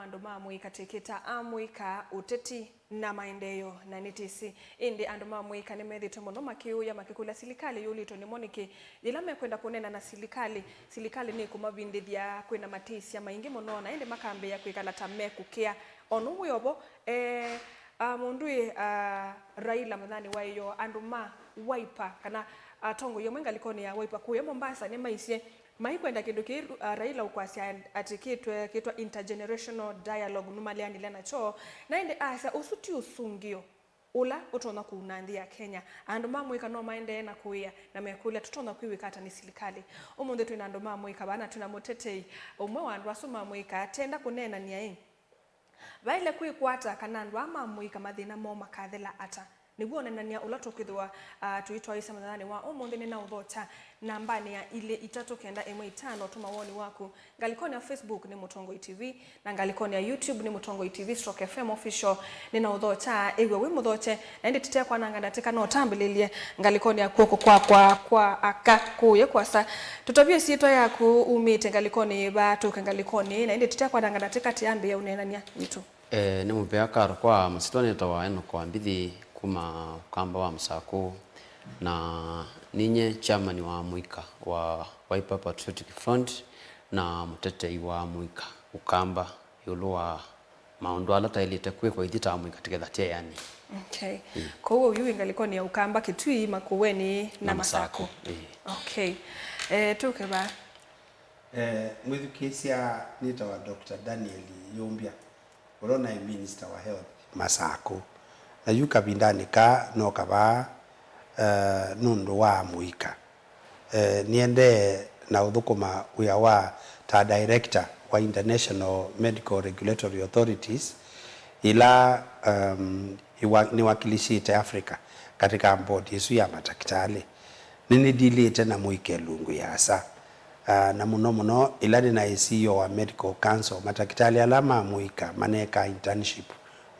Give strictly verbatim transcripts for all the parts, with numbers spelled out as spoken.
Andũ ma mũika twĩkĩta amũika, ũteti na maendeeo, na nĩtĩsĩ. Ĩndĩ andũ ma mũika nĩmethĩĩtwe mũno makĩũya, makĩkũlya silikalĩ yũlĩtwe nĩmo nĩkĩ yĩla mekwenda kũneena na silikalĩ, silikalĩ nĩkũmavindĩthya kwĩna matĩsya maingĩ mũno, na ĩndĩ makambĩĩa kwĩkala ta mekũkĩa. O nũu wĩ o vo, eh, ah, mũndũ ĩ, ah, Raila mũthanĩ wa ĩyoo, andũ ma Wiper, kana atongoi amwe ngalĩkonĩ ya Wiper kũya Mombasa nĩmaisye maikwenda kĩndũ kĩĩ, uh, Raila ũkwasya atĩ kĩtwe, kĩtwa intergenerational dialogue, nũmaleanile nakyo, na ĩndĩ asya ũsu ti ũsũngĩo ũla ũtonya kũuna nthĩ ya Kenya. Andũ ma mũika no maendee na kũĩa na mekũlya, tũtonya kwĩw'ĩka ata nĩ silikalĩ? Ũmũnthĩ twĩ na andũ ma mũika vaa na twĩ na mũtetei ũmwe wa andũ asu ma mũika atenda kũneenany'a ĩ, vaĩle kwĩkwa ata kana andũ aa ma mũika mathĩna moo makathela ata? Nĩw'o ũneenany'a ũla tũkwĩthĩwa, ah, tũitwaĩĩsya mũthenyanĩ wa ũmũnthĩ nĩnaũthokya nambanĩ ya ilĩ itatũ kenda ĩmwe itano. Tũma woni waku ngalĩkonĩ ya Facebook nĩ Mũtongoi T V, na ngalĩkonĩ ya YouTube nĩ Mũtongoi T V stroke F M Official. Nĩnaũthokya, ĩw'a wĩ mũthokye, na ĩndĩ tũtekwananga ndatĩka no ũtambĩlĩlye ngalĩkonĩ ya kw'oko kwakwa kwa aka kũũye kũasa. Tũtavye syĩtwa yaku, umĩte ngalĩkonĩ yĩva, tũke ngalĩkonĩ, na ĩndĩ tũtekwananga ndatĩka tĩambĩĩa ũneenany'a witũ. Eh, nĩ mũvea karo kwa masyĩtwa nĩtawa Enock wa Mbithi kuma Ũkamba wa Masakũ, na ninye chairman wa mũika wa Wiper Patriotic Front na mũtetei wa mũika Ũkamba ĩũlũ wa maũndũ ala taĩlĩte kwĩkwa ithyĩ ta amũika tũketha tyeanĩ. Okay. Mm. Kwoou oyu wĩ ngalĩkonĩ ya Ũkamba, Kitui, Makueni na Masakũ. Ĩĩ. Okay. Eh, tũke vaa. Eh, mwĩthukĩĩsya nĩtawa Doctor Daniel Yumbya, ũla ũnaĩ Minister wa Health Masakũ. Na yu kavindanĩ kaa noka vaa, eh, nũndũ wa mũika. Eh, nĩendee na ũthũkũma wĩa wa ta director wa International Medical Regulatory Authorities, ila, um, iwa-, nĩwakilishĩte Africa katika board ĩsu ya matakĩtalĩ. Nĩnĩdilĩte na mũika ĩlungu yĩasa, ah, na mũno mũno ĩla nĩnaĩ C E O wa Medical Council, matakĩtalĩ ala ma mũika maneekaa internship,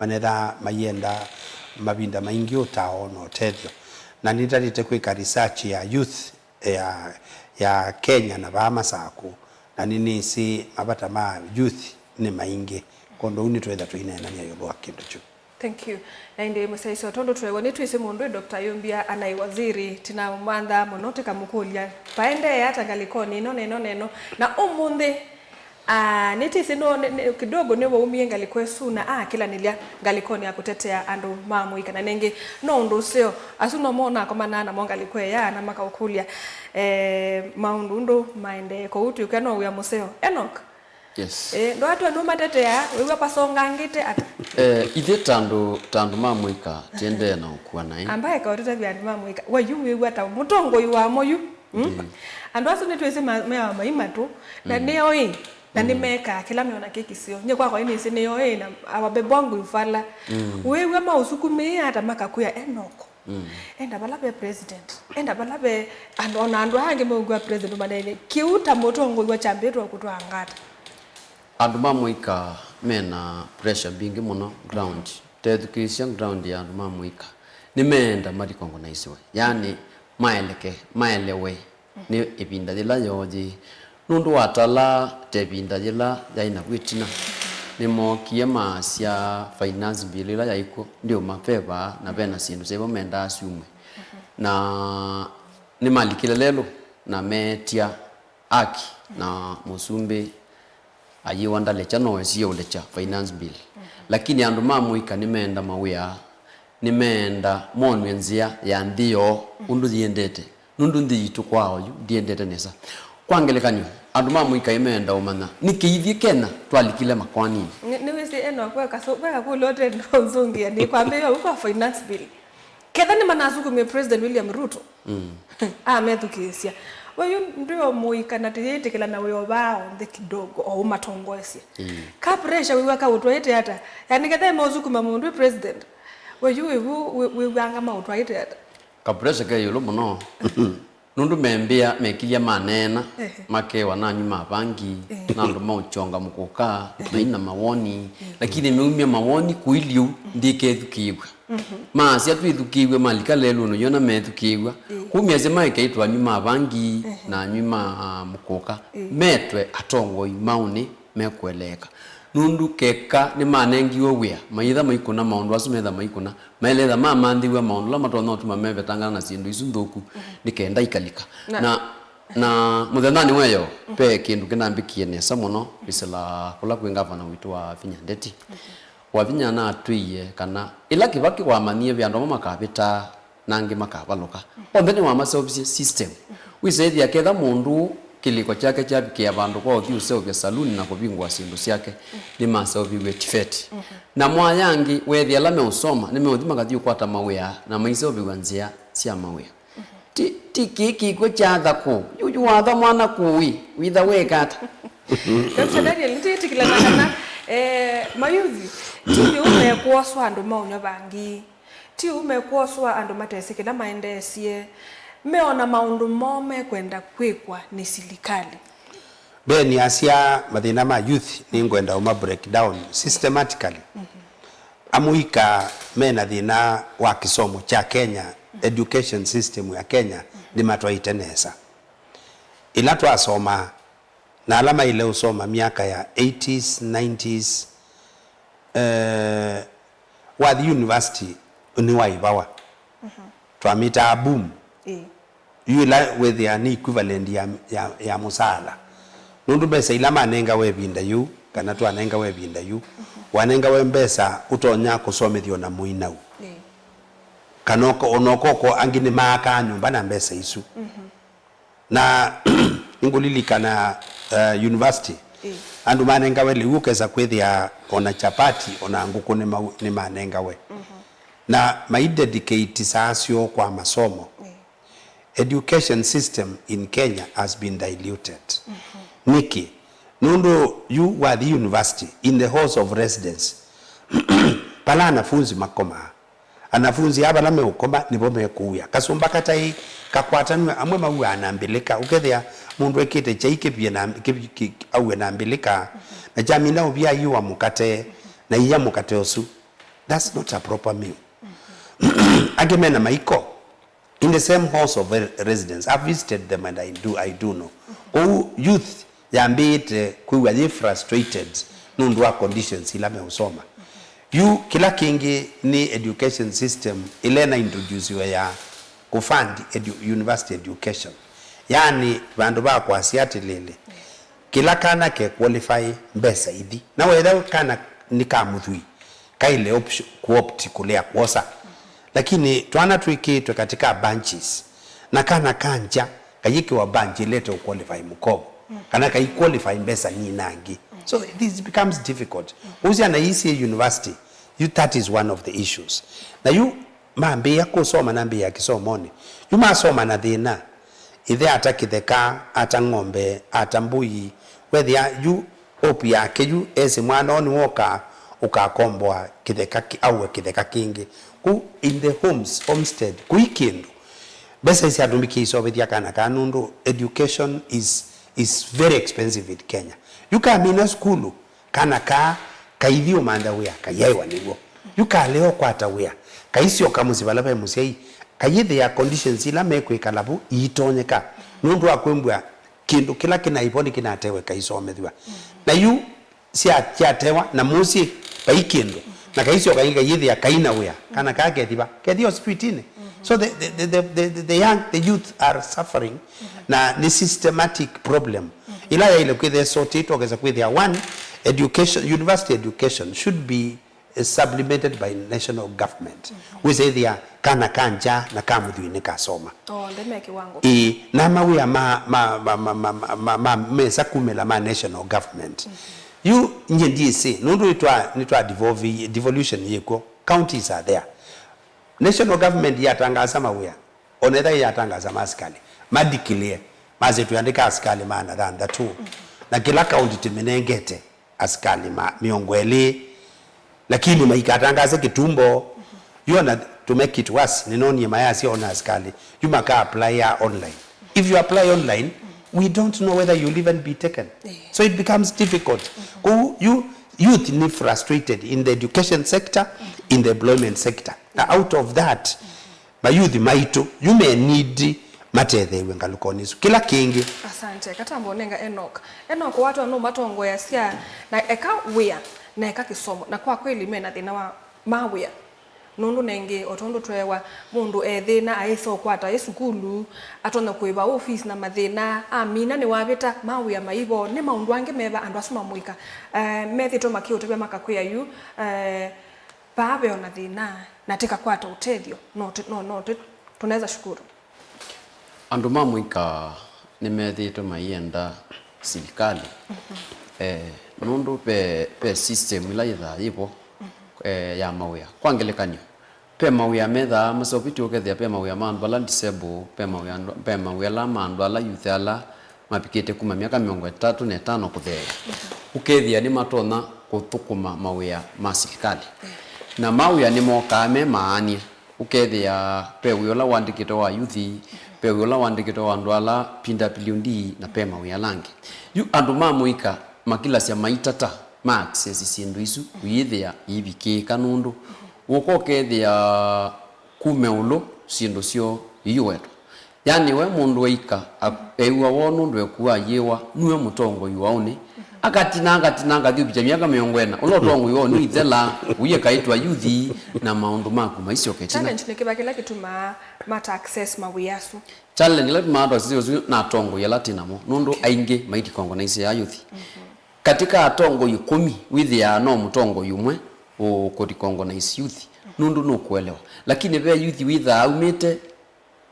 manethaa maienda mavinda maingĩ ũtao na ũtethyo. Na nĩnĩtalĩte kwĩka research ya youth ya, ya Kenya na vaa Masakũ, na nĩnĩsĩ mavata ma youth nĩ maingĩ, kwondũ ũu nĩtwĩtha tũineenany'a ĩũlũ wa kĩndũ kyu. Thank you. Na ĩndĩ mũsyaĩĩsya, o tondũ tweew'a nĩtwĩsĩ mũndũ ĩ Doctor Yumbya anaĩ waziri, tũnamũmanthaa mũno tũkamũkũlya vaendee ata ngalĩkonĩ ĩno na ĩno na ĩno. Na ũmũnthĩ, ah, nĩtwĩsĩ no, nĩ, nĩ, kidogo nĩwaumie ngalĩko ĩsu na akĩlanĩlya ngalĩkonĩ ya kũtetea andũ ma mũika. Na nengĩ, no ũndũ ũseo, asu no mo nakomanaa namo ngalĩko ĩya na makaũkũlya, eh, maũndũ ũndũ maendee. Kwoou twĩkwĩa no wĩa mũseo. Enock, Yes. Eh, ndwatwa nũmatetea, wĩw'a kwasongangĩte ata? Eh, ithyĩ ta andũ, ta andũ ma mũika, tiendee na ũkua naĩ. Amba eka ũtũtavya andũ ma mũika. We yu wĩw'a ta mũtongoi wamo yu. Mm? Ĩĩ. Andũ asu nĩtwĩsĩ ma-, meawa mai matũ, na Mm. nĩo ĩ, na Mm. nĩmekaa kĩla meona kĩ kĩseo. Nyie kwakwa nĩnĩsĩ nĩo ĩ, na awabebwa ngwĩvala. Mm. Wĩw'a maũsukumĩĩa ata makakwĩa Enock? Mm. Enda vala ve president. Enda vala ve andũ, ona andũ aa angĩ meũngw'a president ũmanene. Kĩu ta mũtongoi wa kyambĩtwe kũtwaa ngata. Andũ ma mũika mena pressure mbingĩ mũno ground. Tethukĩĩsya ground ya andũ ma mũika. Nĩmeenda ma recognize-we. Yaani, maeleke, maelewe. Nĩ ĩvinda yĩla yooyĩ. Nũndũ watala ta ĩvinda yĩla yaĩ navu ĩtina, nĩmookie maasya finance bill ĩla yaĩ kw'o ndĩũmaveva na ve na syĩndũ syaivo mendaa syumwe. Na nĩmalikile lelũ na meetya aki na mũsumbĩ ayĩwa ndalekya no esie ũlekya finance bill. Lakini andũ ma mũika nĩmeenda mawĩa, nĩmeenda monw'e nzĩa ya nthĩ yoo ũndũ yĩendete. Nũndũ nthĩ yitũ kwaa oyu ndĩendete nesa. Kwa ngelekany'o, andũ ma mũika meenda ũmanya nĩkĩ ithyĩ Kenya twalikile makoaninĩ. Nĩ, nĩwĩsĩ Enock, ve kasũ-, ve kakũlyo ũtenda ũnzũngĩa, nĩkwambĩĩa ũu kwa finance bill. Ketha nĩmanasukumie President William Ruto, Mm. amethukĩĩsya. We yu ndwĩ o mũika na tũyĩtĩkĩla na wĩ o vaa o nthĩ kidogo, o ũmatongoesye. Mm. Ka pressure wĩw'a kaũtwaĩte ata? Yaani ketha ĩmeũsukuma mũndũ ĩ president, we yu wĩvu wĩ-, wĩw'anga maũtwaĩte ata? Ka pressure ke ĩũlũ mũno. Nũndũ membĩa mekilya maneena, Ehe. makewa nanyuma avangi, Ehe. na andũ maũkyonga mũkũka, Ehe. maina mawoni, Ehe. lakini meumya mawoni kũilyĩ ũu, ndikethukĩĩw'a. Mhm. Maasya twĩthukĩĩw'e, malika lelũnĩ yona methukĩĩw'a. Ehe. Kumya sya maekei twanyuma avangi, Ehe. na anyuma mũkũka, Ehe. metwe atongoi maũnĩ mekũeleeka. Nũndũ keka nĩmanengiwe wĩa, mayĩtha maikũna maũndũ asu metha maikũna, maĩle etha mamanthĩw'a maũndũ ala matonya ũtuma mevetangana na syĩndũ isu nthũku, nĩ kenda ikalika. Na, na, na mũthenyanĩ wa ĩyoo, ve kĩndũ kĩnambĩkie nesa mũno, ĩsĩla kũla kwĩ ngavana witũ wa Wavinya Ndeti. Wavinya natwĩie kana ĩla Kĩvakĩ wamanyie ve andũ amwe makavĩtaa na angĩ makavalũka. Onthe nĩwamaseũvisye system. Wĩsaĩthya ketha mũndũ kĩlĩko kyake kyavikĩa vandũ kwa ũthi ũseũvya saluni na kũvingũa syĩndũ syake, nĩmaseũviw'e tiveti. Na mwaya angĩ, weethĩa ala meũsoma nĩmeũthi makathi ũkwata mawĩa na maiseũvĩw'a nzĩa sya mawĩa. Ti, ti kĩĩ kĩkw'ũ kya thakũ. Yu, yu watha mwana kũĩ, wĩtha weka ata? Doctor Daniel, nĩtwĩtĩkĩlana kana, eh, mayuthi, ti yu mekwoswa andũ maũnywa vangi. Ti ũu mekwoswa andũ matesĩ kĩla maendeesye, meona maũndũ moo mekwenda kwĩkwa nĩ silikalĩ. Mbee nĩasya mathĩna ma youth nĩngwenda ũma break down systematically. Amũika mena thĩna wa kĩsomo kya Kenya, education system ya Kenya nĩmatwaĩte nesa. Ĩla twasomaa, na ala maĩle ũsoma myaka ya eighties, nineties, eh, wathi university nĩwaĩvawa. Twamĩtaa boom. Ĩĩ. Yu ĩla wĩthĩa nĩ equivalent ya, ya, ya mũsaala. Nũndũ mbesa ila manengawe ĩvinda yĩu, kana twanengawe ĩvinda yĩu, wanengawe mbesa ũtonya kũsomethya ona mũinau. Ĩĩ. Kana ũko-, ona ũkoko angĩ nĩmaakaa nyũmba na mbesa isu. Na nĩngũlilikana, uh, university, andũ manengawe lĩu ũkesa kwĩthĩa ona chapati, ona ngũkũ nĩma-, nĩmanengawe. Na maidedicate saa syoo kwa masomo. Education system in Kenya has been diluted. Nĩkĩ? Nũndũ yu wathi university, in the halls of residence, pala anafunzi makomaa, anafunzi aa vala meũkoma nĩvo mekũwĩa. Kasũmba kataĩ kakwatanw'e, amwe mauaa na mbĩlĩka, ũkethĩa mũndũ ekĩte kyai kĩvie na, kĩ-, kĩ-, auwe na mbĩlĩka, na kyamina ũvia aiwa mũkate, na iya mũkate ũsu. That's not a proper meal. Angĩ mena maiko. In the same halls of re-, residence, I've visited them and I do, I do know. Kwoou youth yambĩĩte kwĩw'a yĩ frustrated nũndũ wa conditions ila meũsoma. Yu kĩla kĩngĩ nĩ education system ĩla ĩna introduciwe ya kũfund edu-, university education. Yaani vandũ va kwasya atĩlĩlĩ, kĩla kana ke qualify mbesa ithi. Na wetha kana nĩ ka mũthwii, kaĩle option, kuopt kũlea kwosa. Lakini twana twĩkĩĩtwe katika bunches, na kana ka ngya kayĩkĩwa bunch ĩlete ũqualify mũkovo, kana kai qualify mbesa nyinangĩ. So this becomes difficult. Ũu syana ii syĩ university, yu, that is one of the issues. Na yu mambĩĩa kũsoma, nambĩĩa kĩsomonĩ. Yu masoma na thĩna, ĩthe ata kĩtheka, ata ng'ombe, ata mbũi, wethĩa yu hope yake yu esĩ mwana ũũ nĩwoka ũkakomboa kĩtheka kĩ-, auwe kĩtheka kĩngĩ. Kũu in the homes, homestead, kũi kĩndũ. Mbesa isyatũmĩkie isovethya kana kaa nũndũ education is, is very expensive in Kenya. Yu kamina sukulu, kana kaa kaithi ũmantha wĩa, kaiaĩwa nĩw'o. Yu kalea ũkwata wĩa, kaisyoka mũsyĩ vala ve mũsyai, kayĩthĩa conditions ila mekwĩkala vu iitonyeka, nũndũ wa kwĩmbwa kĩndũ kĩla kĩnaĩ vo nĩkĩnatewe kaisomethw'a. Na yu sya-, syatewa na mũsyĩ vai kĩndũ, na kaisyoka ĩngĩ kayĩthĩa kaina wĩa, kana kaa kethi va? Kethi osipitini. So the, the, the, the, the, the young, the youth are suffering, na nĩ systematic problem. Ila yaile kwĩthĩa ĩsotĩtwe, ũkesa kwĩthĩa, one, education, university education should be, eh, supplemented by national government. Wĩsethĩa kana ka ngya na ka mũthwii nĩkasoma. Onthe me kĩwango. Ĩĩ, na mawĩa ma, ma, ma mesa kumĩla ma national government. Yu nyie ndiĩsĩ, nũndũ nĩtwa, nĩtwa devolve, devolution yĩkw'o, counties are there. National government yatangaasa mawĩa, ona ethĩwa yatangasa ma asikalĩ, madeclare, masye, "Twĩandĩka asikalĩ maana thanthatũ, na kĩla kaũnti tũmĩnengete asikalĩ ma mĩongo ĩlĩ," lakini maikatangase kĩtumbo. Yu ona, to make it worse, nĩnonie mayasya ona asikalĩ yu maka apply ya online. If you apply online, we don't know whether you'll even be taken. So it becomes difficult. Kũu yu, youth ni frustrated in the education sector, in the employment sector. Na out of that, mayouth maitũ yu me need matetheew'e ngalũkonĩ ĩsu. Kĩla kĩngĩ. Asante. Katambo nenga Enoch. Enoch watwa nũmatongoeasya na eka wĩa na eka kĩsomo. Na kwa kweli mena thĩna wa ma wĩa. Nũndũ nengĩ, o tondũ tweewa, mũndũ ethĩna aĩsa ũkwata ĩ sukulu, atonya kũĩva ofisi na mathĩna, amina nĩwavĩta, ma wĩa maivo, nĩ maũndũ angĩ meva andũ asu ma mũika eh, methĩtwe makĩũtavya makakwĩa yu eh, vaa ve ona thĩna, na tĩkakwata ũtethyo, no, tũ- no, no, tũ- tunaweza shukuru. Andũ ma mũika nĩmethĩĩtwe maienda silikalĩ eh, nũndũ ve, ve system ĩla yĩthaa yĩvo eh, ya mawĩa. Kwa ngelekany'o, ve mawĩa methaa maseũvĩtw'e ũkethĩa ve mawĩa ma andũ ala disabled, ve mawĩa, ve mawĩa ala ma andũ ala youth ala mavikĩte kuma myaka mĩongo ĩtatũ na ĩtano kũtheea. Ũkethĩa nĩmatonya kũthũkũma mawĩa ma silikalĩ. Na mawĩa nĩmokaa me maany'e. Ũkethĩa ve wĩa ũla ũandĩkĩtwe wa yuthi, ve wĩa ũla ũandĩkĩtwe wa andũ ala P W D, na ve mawĩa ala angĩ. Yu andũ ma mũika makilasya maitata ma access syĩndũ isu, ũyĩthĩa iivikĩĩka nũndũ ũka ũkethĩa kume ũlũ syĩndũ syoo iiwetwa. Yani we mũndũ waika a- ew'a woo nũndũ ekuaa yĩwa nue mũtongoi wa ũnĩ, akatina akatina akathi ũvikya myaka mĩongo ĩna, ũla ũtongoi wa ũnĩ ũithela, ũiekaĩtwa yuthi na maũndũ maku maisyoka ĩtina. Challenge nĩ kĩva kĩla kĩtumaa mata access mawĩa asu? Challenge ĩla ĩtumaa twasesewa ũsu na atongoi ala twĩ namo, nũndũ aingĩ mairecognize ya yuthi. Katĩ ka atongoi ĩkũmi, wĩthĩaa no mũtongoi ũmwe ũkũrecognize yuthi, nũndũ nũkũelewa. Lakini ve yuthi wĩthaa aumĩte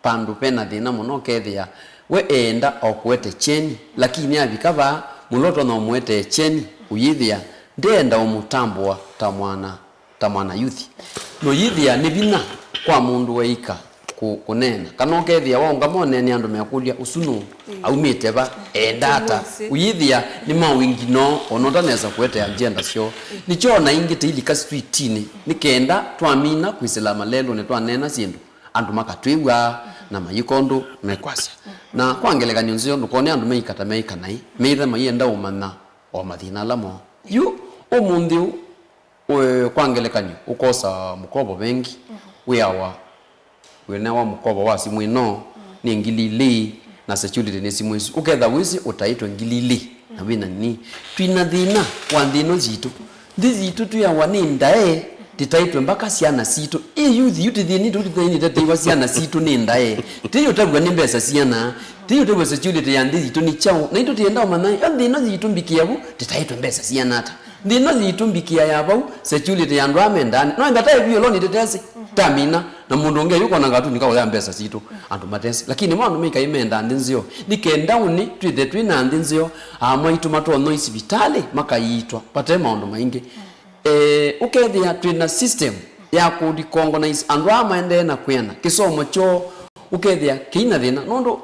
vandũ vena thĩna mũno, ũkethĩa we eenda o kũete kyeni, lakini avika vaa, mũla ũtonya ũmũetee kyeni, ũyĩthĩa ndeenda ũmũtambũa ta mwana, ta mwana yuthi. Na ũyĩthĩa nĩ vinya kwa mũndũ weika kũ- kũneena. Kana ũkethĩa waũngama ũneenea andũ mekũlya, "Ũsu nũũ? Aumĩte va? Eenda ata?" Ũyĩthĩa nĩmawingino ona ũtanesa kũete agenda syoo. Nĩkyo ona ĩngĩ tũilika streetinĩ nĩ kenda twamina kwĩsĩla malelũnĩ twaneena syĩndũ, andũ makatwĩw'a na mayĩka ũndũ mekwasya. Na kwa ngelekany'o nzeo, ndũkone andũ meika ta meika naĩ, meĩtha maienda ũmanya o mathĩna ala moo. Yu ũmũnthĩ ũũ, ũ- kwa ngelekany'o, ũkosa mũkovo vengi, wĩawa wĩnewa mũkovo wa simũ ĩno nĩ ngili ilĩ, na security nĩ simũ ĩsu, ũketha wĩsĩ ũtaĩtwe ngili ilĩ na wĩna nini. Twĩna thĩna wa nthĩ ĩno yitũ. Nthĩ yitũ twĩawa nĩ ndae, tĩtaĩtwe mbaka syana sitũ. Ĩ youth yu tĩthĩnĩtwe, tũthĩnĩte tĩiwa syana sitũ nĩ ndae. Tĩiũtavw'a nĩ mbesa siana, tĩiũtavw'a security ya nthĩ yitũ nĩ kyaũ. Naitũ tũyenda ũmanya ĩyo nthĩ ĩno yitũ mbikĩa vu, tĩtaĩtwe mbesa siana ata. Nthĩ ĩno yitũ mbikĩa ya vau, security ya andũ aa mendaane. No enda taĩvie ũloni tĩtesĩ, tamina. Na mũndũ ũngĩ ayũkona katuni kaũya mbesa sitũ, andũ matesĩ. Lakini mo andũ maikai mendaa nthĩ nzeo. Nĩ kenda ũnĩ twĩthe twĩ na nthĩ nzeo, aa maitũ matonya i sivitalĩ, makaiitwa, vate maũndũ maingĩ. Eh, ũkethĩa twĩ na system ya kũ recognize andũ aa maendee na kwĩana, kĩsomo kyoo, ũkethĩa kĩina thĩna. Nũndũ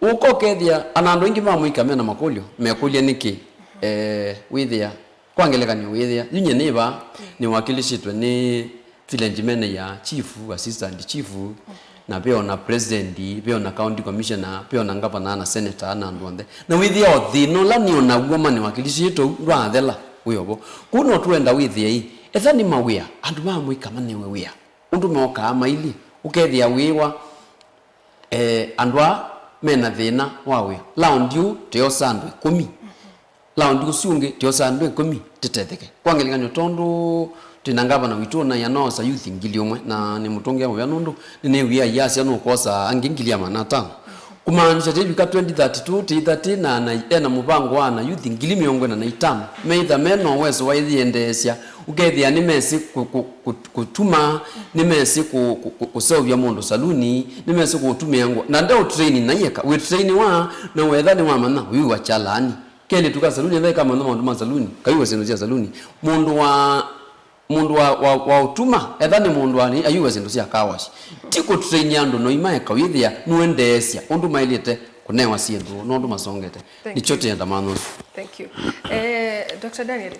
ũka ũkethĩa, ana andũ aingĩ ma mũika mena makũlyo, mekũlya nĩkĩ, eh, wĩthĩa Kwa ngelekany'o, wĩthĩa yu nyie nĩ vaa, nĩwakilishĩtwe nĩ village manager, chief, assistant chief, na ve ona president, ve ona county commissioner, ve ona governor na senator na andũ onthe. Na wĩthĩa o thĩna ũla nĩ o naw'o ma nĩwakilishĩtwe ũu ndwaathela wĩ o vo. Kwoou no tũenda wĩthĩe ĩ, etha nĩ mawĩa, andũ ma mũika manewe wĩa. Ũndũ mokaa mailye, ũkethĩa wĩĩwa, eh, andũ aa mena thĩna wa wĩa. Laundi ũũ tũyosa andũ ĩkũmi. Laundi ũsu ũngĩ, tyosa andũ ĩkũmi tĩtetheke. Kwa ngelekany'o, tondũ twĩ na ngavana witũ ũnaĩa noosa yuthi ngili ũmwe, na nĩmũtũngĩa mũvea nũndũ nĩnĩw'ie aiasya nũkwosa angĩ ngili ya maana atano. Kũmaanisya tĩivika twenty thirty-two, tĩitha tĩ na ana, ena mũvango wa ana yuthi ngili mĩongo ĩna na itano, meĩtha me na ũweso wa ĩyĩendeesya, ũkethĩa nĩmesĩ kũ- kũ- kũ- kũtuma, nĩmesĩ kũ- kũ- kũ- kũseũvya mũndũ saluni, nĩmesĩ kũũtumĩa ngũa. Na ndeũtraini naieka, wĩtrainiwa na wetha nĩwamanya ũyũwa kyalaani. Kelĩtu ka saluni etha ĩkamanya maũndũ ma saluni, kayuwa syĩndũ sya saluni. Mũndũ wa mũndũ wa, wa, wa ũtuma, etha nĩ mũndũ wa nĩ, ayuwa syĩndũ sya car wash. Ti kũtraini andũ noima eka wĩthĩa nũendeesya ũndũ maĩlĩte kũnewa syĩndũ nũndũ masongete. Thank Nĩkyo you. Tĩenda manya ũsu. Thank you. Eh, Doctor Daniel,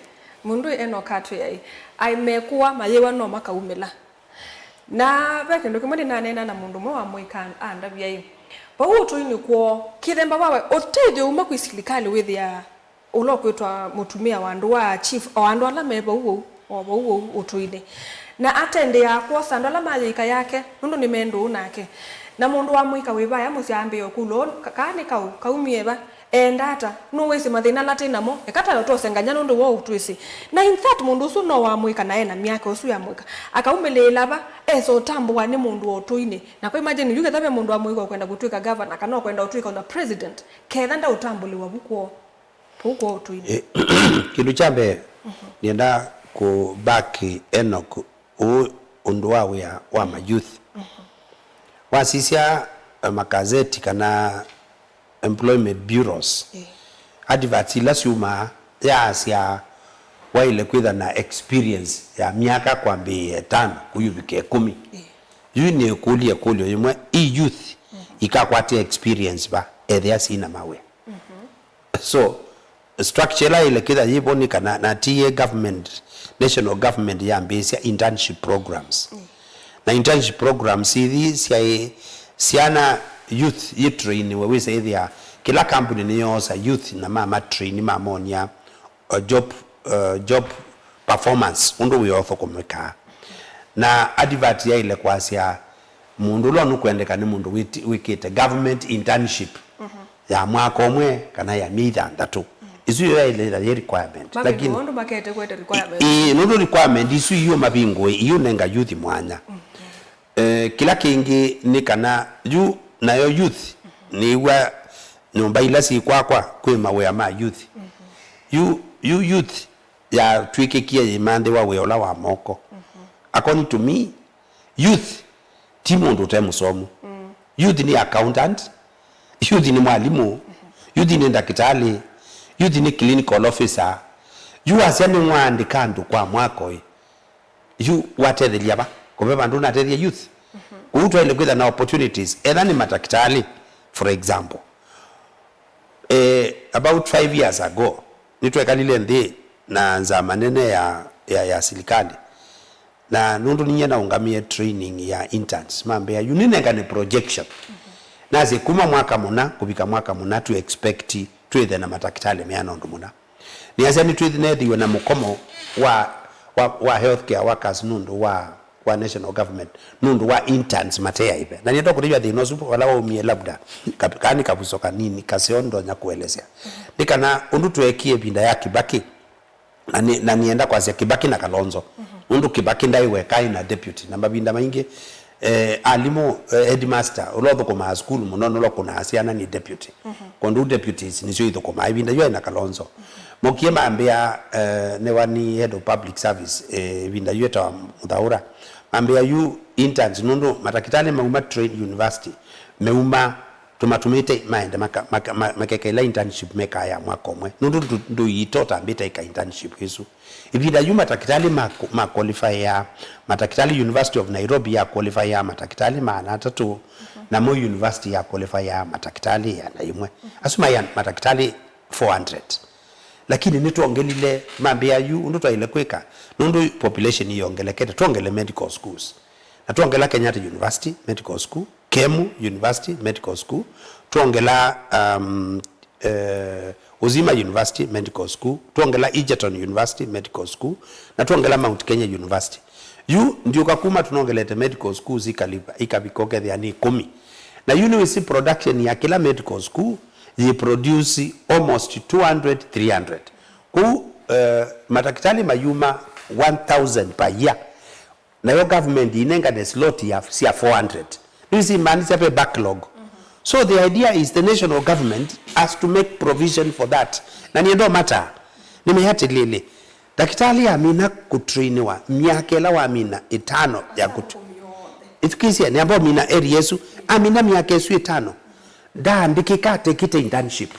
mũndũ eno katwĩa ĩ, aĩ mekũwa mayĩwa no makaumĩla. Na ve kĩndũ kĩmwe nĩnaneena na mũndũ ũmwe wa mũika andavya ĩ, vau ũtũinĩ kwoo, kĩthemba wawe ũtethyo uma kwĩ silikalĩ wĩthĩaa ũla ũkwĩtwa mũtumĩa wa andũ wa chief, o andũ ala me vau ũu, o vau ũu ũtũinĩ. Na atendeeaa kwosa andũ ala ma yĩika yake, nũndũ nĩ me ndũũ nake. Na mũndũ wa mũika wĩ vaya mũsyĩ ambĩĩa ũkũlwa ũũ, ka-, kaa nĩ kaũ, kaumie va? Eenda ata? Nũwĩsĩ mathĩna ala twĩ namo? Eka tayo twose nganya nũndũ wa ũũ twĩsĩ. Na in fact, mũndũ ũsu no wa mũika na ena myaka ũsu ya mũika. Akaumĩlĩĩla va? Esa ũtambũwa nĩ mũndũ wa ũtũinĩ. Na kwa imagine, yu ketha ve mũndũ wa mũika ũkwenda kũtw'ĩka governor, kana ũkwenda ũtw'ĩka ona president, ketha ndaũtambũlĩwa vu kwoo. Kũu kwoo ũtũinĩ. Eh, kĩndũ kya mbee, nĩenda kũ back Enoch ũũ ũndũ wa wĩa wa mayouth. Wasisya, eh, makazeti kana employment bureaus, adverts ila syumaa yaasya waĩle kwĩtha na experience ya myaka kwambĩĩa ĩtano kũyuvika ĩkũmi. Yu nĩkũlye ĩkũlyo yĩmwe, i youth ikakwatĩa experience va ethĩa syĩna mawĩa? So, structure ĩla ĩle kĩtha yĩvo nĩ kana na ti yĩ government, national government yambĩĩsya internship programs. Na internship programs ithi syaĩ syana youth yĩtrainiwe, wĩsa ĩthĩa kĩla kambuni nĩyoosa youth na mamatrain mamonia, uh, job, uh, job performance, ũndũ wĩa ũthũkũmĩkaa. Na advert yaĩle kwasya mũndũ ũla nũkwendeka nĩ mũndũ wĩti-, wĩkĩte government internship ya mwaka ũmwe kana ya myei thanthatũ. Isu yo yaĩle yĩ requirement. Lakini maũndũ makete kwete requirement. Ĩĩ, nũndũ requirement isu iyo mavingũe, iyo nenga youth mwanya. Eh, kĩla kĩngĩ nĩ kana yu nayo youth nĩw'a nyũmba ila syĩ kwakwa kwĩ mawĩa ma youth. Yu, yu youth yatw'ĩkĩkie yĩmanthĩwa wĩa ũla wa moko. According to me, youth ti mũndũ ũte mũsomu. Youth nĩ accountant, youth nĩ mwalimũ, youth nĩ ndakĩtalĩ, youth nĩ clinical officer. Yu wasya nĩwaandĩka andũ kwa mwaka ũyũ, yu watethelia va? Kũve vandũ ũnatethya youth? Kũu twaĩle kwĩtha na opportunities. Etha nĩ matakĩtalĩ, for example. Eh, about five years ago, nĩtwekalile nthĩ na nzama nene ya, ya, ya silikalĩ. Na nũndũ ninyie naũngamie training ya interns, mambĩa, "Yu nĩnengane projection." Nasye, "Kuma mwaka mũna kũvika mwaka mũna, tu expect twĩthe na matakĩtalĩ meana ũndũ mũna." Nĩasya, "Nĩtwĩneethiwe na mũkomo wa, wa, wa healthcare workers nũndũ wa, wa national government, nũndũ wa interns mateaĩve." Na nĩenda kũtavya thĩna ũsu vala waumie, labda ka-, kaa nĩ kavuso kanini kaseo ndonya kũelesya. Nĩ kana ũndũ tweekie ĩvinda ya Kibaki, na nĩ-, na nĩenda kwasya Kibaki na Kalonzo. Nũndũ Kibaki ndaĩ weka, aĩ na deputy. Na mavinda maingĩ, eh, alimũ, eh, headmaster, ũla ũthũkũmaa sukulu mũno, nũla ũkũnaa syana nĩ deputy. Kũndũ deputies nĩsyo ithũkũmaa. Ĩvinda yu aĩ na Kalonzo. Mokie mambĩa, eh, nĩwa nĩ head of public service, eh, ĩvinda yu etawa Muthaura. Mambĩa yu interns, nũndũ matakĩtalĩ mauma train university, meuma tũmatũmĩte maende maka-, maka-, ma-, makeka ĩla internship mekaa ya mwaka ũmwe. Nũndũ ndũ-, ndũiita ũtambĩte ĩka internship ĩsu. Ĩvinda yu matakĩtalĩ ma, ma qualify ya, matakĩtalĩ University of Nairobi ya qualify ya matakĩtalĩ maana atatũ, namo university ya qualify ya matakĩtalĩ ĩana yĩmwe. Asu maĩ matakĩtalĩ four hundred. Lakini nĩtwongelile, mambĩa yu ũndũ twaĩle kwĩka, nũndũ population iyongelekete, twongele medical schools. Na twongela Kenyatta University Medical School, Kemu University Medical School, twongela, um, eh, Uzima University Medical School, twongela Egerton University Medical School, na twongela Mount Kenya University. Yu ndiũka kuma tũnongelete medical schools ikaliva, ikavika ũkethĩa nĩ ĩkũmi. Na yu nĩwĩsĩ production ya kĩla medical school yĩ produce almost two hundred, three hundred. Kũu, eh, matakĩtalĩ mayuma one thousand per year. Nayo government ĩnengane slot ya, sya four hundred. Nĩwĩsĩ imaanisha ve backlog. So the idea is the national government has to make provision for that. Na nĩenda ũmataa, nĩmeatĩlĩlĩ. Ndakĩtalĩ amina kũtrainiwa myaka ĩla wamina ĩtano ya kũtu. Ĩthukĩĩsye, nĩamba ũmina area ĩsu, amina myaka ĩsu ĩtano. Ndaandĩkĩka atekĩte internship.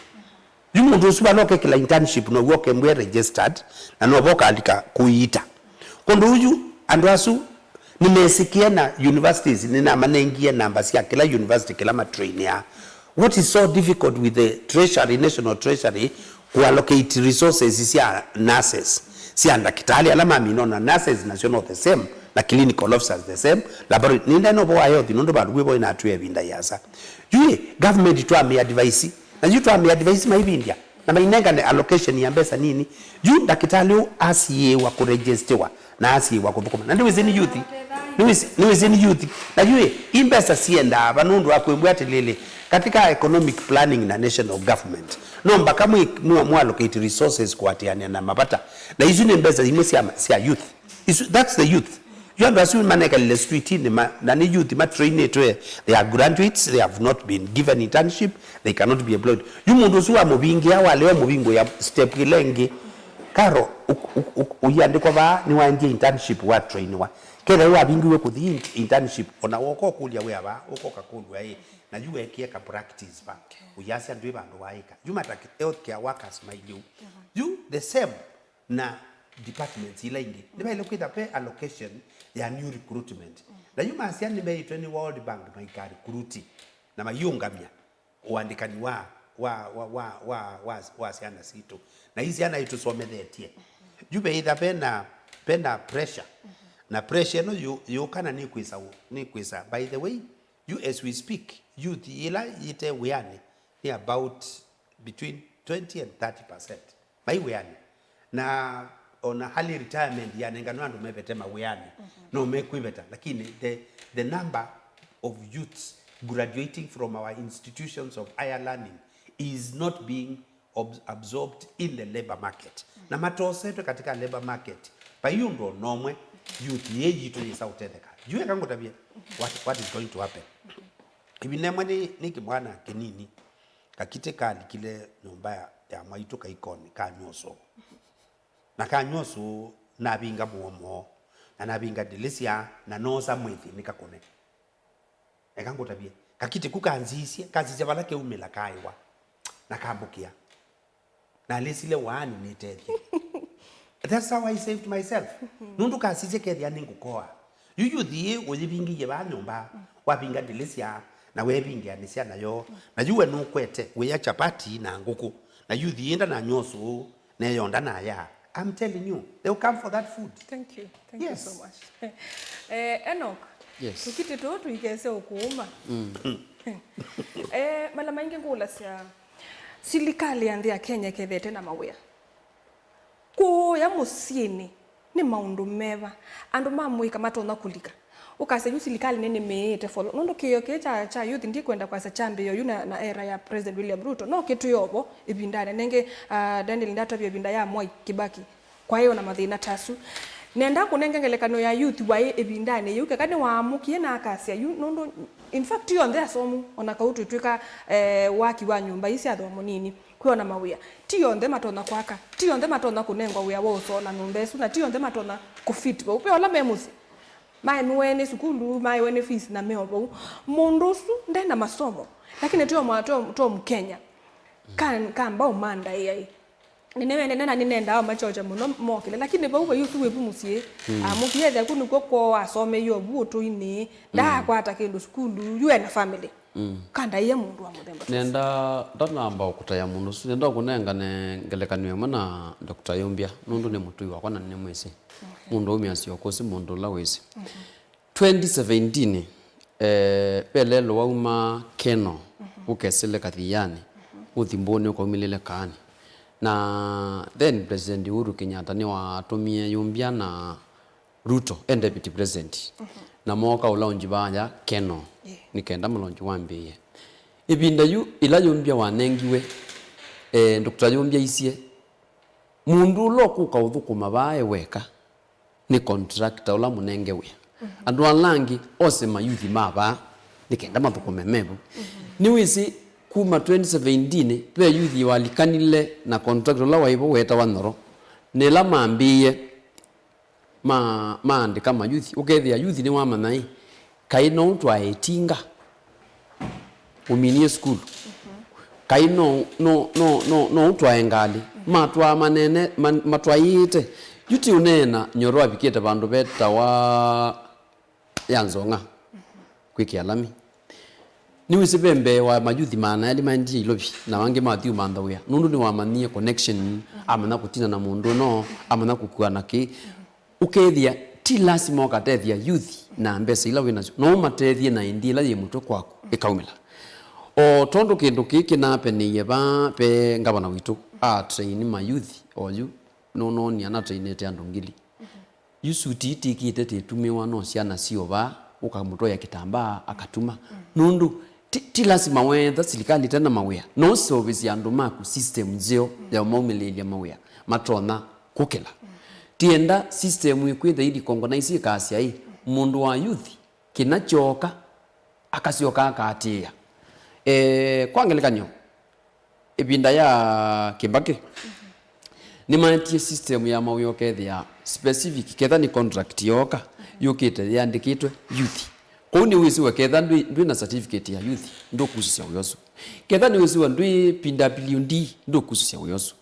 Yu mũndũ ũsu vala ũkekĩla internship, now'o ũkembwĩa registered, na novo ũkalika kũiita. Kũndũ ũyu, andũ asu nĩmesĩkĩe na universities nĩnamanengie namba sya kĩla university kĩla matrainĩaa. What is so difficult with the treasury, national treasury, kũallocate resources sya nurses, sya ndakĩtalĩ ala mamina, na nurses nasyo no the same, na clinical officers the same, laboratory, nĩnda novo wa health, nũndũ vandũ vwĩvo inatwĩa ĩvinda yĩasa. Yu ĩ, government twamĩ advice, na yu twamĩ advice maivindya, na mainengane allocation ya mbesa nini. Yu ndakĩtalĩ ũũ asiĩĩwa kũregistiwa na asiĩĩwa kũthũkũma. Na nĩwĩsĩ nĩ youth. Nĩwĩsĩ, nĩwĩsĩ nĩ youth. Na yu ĩ, i mbesa siendaa va nũndũ wa kwĩw'a atĩlĩlĩ, katika economic planning na national government, no mpaka mwĩ, mwa, mwa allocate resources kũatĩanĩa na mavata. Na isu nĩ mbesa imwe sya, sya youth. Isu, that's the youth. Yu andũ asu manekalile streetinĩ ma, na nĩ youth matrainĩtwe, they are graduates, they have not been given internship, they cannot be employed. Yu mũndũ ũsu wamũvingĩa, walea ũmũvingũĩa step ĩla ĩngĩ. Karo, ũ-, ũ-, ũ-, ũiandĩkwa vaa, nĩwaendie internship, watrainiwa. Kethĩwa wavingĩwe kũthi in-, internship, ona woka ũkũlya wĩa vaa, ũkoka kũlw'a ĩ, na yu weekie ka practice va. Okay. Ũyasya ndwĩ vandũ waĩka. Yu mata healthcare workers mailĩu. Mhm. Yu the same na departments ila ingĩ. Nĩvaĩle kwĩtha ve allocation ya new recruitment. Mhm. Na yu masya nĩmeĩtwe nĩ World Bank maika recruit na mayĩũngamya ũandĩkani wa, wa, wa, wa, wa, wa, wa syana sitũ. Na ii syana itũsomethetye. Yu veĩtha vena, vena pressure. Na pressure ĩno yũ-, yũka na nĩkwĩsa, nĩkwĩsa. By the way, yu as we speak, youth ĩla yĩte wĩanĩ nĩ about between twenty and thirty percent. Mai wĩanĩ. Na ona early retirement yanenganwa andũ mevete mawĩanĩ, no mekwĩveta, lakini the, the number of youths graduating from our institutions of higher learning is not being ob-, absorbed in the labor market. Na matosetwe katika labor market, vai ũndũ ona ũmwe youth yĩ yitũ yĩsa ũtetheka. Yu eka ngũtavye what, what is going to happen. Ĩvinda ĩmwe nĩ, nĩ kĩmwana kĩnini, kakitĩ kalikile nyũmba ya, ya mwaitũ kaikonĩ, kanyw'a ũsũũ. Na kanyw'a ũsũũ, navinga mũomo, na navinga ndĩlĩsya, na noosa mwĩthĩ nĩkakũne. Eka ngũtavye, kakitĩ ku kanzisye, kanzisye vala keumĩla kaĩwa, na kambũkĩa. Na nalĩsile waani nĩtethye. That's how I saved myself. Nũndũ kasisye kethĩa nĩngũkoa. Yu youth ĩĩ ũyĩvingĩie vaa nyũmba, wavinga ndĩlĩsya, na weevingĩanĩsya nayo. Na yu we nũkwete, wĩa chapati na ngũkũ. Na youth ĩĩ ndananywa ũsũũ, neyonda naya. I'm telling you, they will come for that food. Thank you. Thank you Yes. so much. Eh, Enoch, Yes. tũkitĩ tũũ tũikese ũkũũma. Mm. Eh, mala maingĩ ngũlasya, silikalĩ ya nthĩ ya Kenya ĩkethete na mawĩa. Kũũya mũsyĩnĩ nĩ maũndũ meva andũ ma mũika matonya kũlika? Ũkasya yu silikalĩ nĩnĩmĩĩte folo. Nũndũ kĩĩo kĩĩ kya, kya youth ndikwenda kwasya kyambĩĩo yu na, na era ya President William Ruto. No kĩtwĩe ovo ĩvindanĩ. Nengĩ, ah, Daniel ndatavya ĩvinda ya Mwai Kibaki. Kwaĩ ona mathĩna ta asu. Nenda kũnenga ngelekany'o ya youth waĩ ĩvindanĩ yĩu, keka nĩwaamũkie na akasya yu, nũndũ, in fact, ti onthe asomu, ona kau twĩtwĩka, eh, waki wa nyũmba ii sya thooa mũnini, kwĩ ona mawĩa. Ti onthe matonya kwaka, ti onthe matonya kũnengwa wĩa wa ũsoona nyũmba ĩsu, na ti onthe matonya kũfit vau. Ve ala me mũsyĩ, maemiwe nĩ sukulu, maĩwe nĩ fees, na me o vau. Mũndũ ũsu nde na masomo, lakini tio mwa-, tio, tio Mũkenya. Ka, kamba ũmandaĩa ĩ. Nĩnĩwendete na nĩnendaa makyokya mũno mokĩle, lakini vau vai ũsu wĩvu mũsyĩ. Mm. Amũkie ethĩa ku nĩkw'o kwoo asomeie ovu ũtũinĩ, ndaakwata kĩndũ sukulu, yu ena family. Mm. Kandaie mũndũ wa mũthemba ta ũsu. Nenda, ndanamba kũtaya mũndũ ũsu, nenda ũkũnengane ngelekany'o ĩmwe na Doctor Yumbia, nũndũ nĩ mũtũi wakwa na nĩnĩmwĩsĩ. Okay. Mũndũ aumĩasya ũkũsĩ mũndũ ũla wĩsĩ. Mhm. Twenty seventeen, eh, ve lelũ wauma Keno, mhm, ũkesĩle Kathiani, mhm, ũthi Mbũnĩ ũkaumĩlĩle Kaani. Na then President Uhuru Kenyatta nĩwatũmie Yumbia na Ruto e deputy president. Mhm. Na mooka ũlaunji vaya Keno, yeah, nĩ kenda mũlaunji wambĩĩe. Ĩvinda yu ĩla Yumbia wanengiwe, eh, Doctor Yumbia aisye, mũndũ ũla ũkũka ũthũkũma vaa e weka, nĩ contractor ũla mũnenge wĩa. Mhm. Andũ ala angĩ ose mayuthi ma vaa nĩ kenda mathũkũme me vau. Mhm. Nĩwĩsĩ kuma twenty seventeen ve yuthi walikanile na contractor ũla waĩ vo wetawa Nyoro. Na ĩla mambĩĩe ma-, maandĩka mayuthi, ũkethĩa yuthi nĩwamanya ĩ, kaĩ no ũtwae ĩtinga ũminie sukulu. Mhm. Kaĩ no, no, no, no, no ũtwae ngalĩ. Mhm. Matwaa manene, man-, matwaĩĩte. Yu ti ũneena Nyoro avikĩte vandũ vetawa ya Nzong'a, mhm, kwĩkĩa lami. Nĩwĩsĩ ve mbee wa mayuthi maana elĩ maendie Ilovi, na angĩ mathi ũmantha wĩa. Nũndũ nĩwamanyie connection, mhm, amanya kũtina na mũndũ ũno, amanya kũkua na kĩ. Mhm. Ũkethĩa ti lasima ũkatethya youth na mbesa ila wĩ nasyo, no ũmatethye na ĩndĩ ĩla yĩ mũtwe kwaku ĩkaumĩla. O tondũ kĩndũ kĩĩ kĩnapenĩie vaa ve ngavana witũ, a train ma youth oyu, nũnoonie anatrainĩte andũ ngili. Yu suti ii tĩkĩte tĩtumĩwa no syana syĩ o vaa, ũkamũtwaĩa kĩtambaa, akatuma. Nũndũ ti, ti lasima weetha silikalĩ ĩte na mawĩa, no ũseũvĩsye andũ maku system nzeo ya ũmaumĩlĩĩlya mawĩa matonya kũkĩla. Tienda system ĩkwĩtha ĩlikongo na isi ĩkasya ĩ, mũndũ wa youth kĩna kyooka akasyoka akaatĩĩa. Eh, kwa ngelekany'o, ĩvinda ya Kĩmbakĩ, nĩmaetie system ya mawĩa ũkethĩa specific, ketha nĩ contract yooka yũkĩte yĩandĩkĩtwe youth. Kwoou nĩwĩsĩwa ketha ndwĩ, ndwĩ na certificate ya youth, ndũkusĩsya wĩa ũsu. Ketha nĩwĩsĩwa ndwĩ P W D, ndũkusĩsya wĩa ũsu.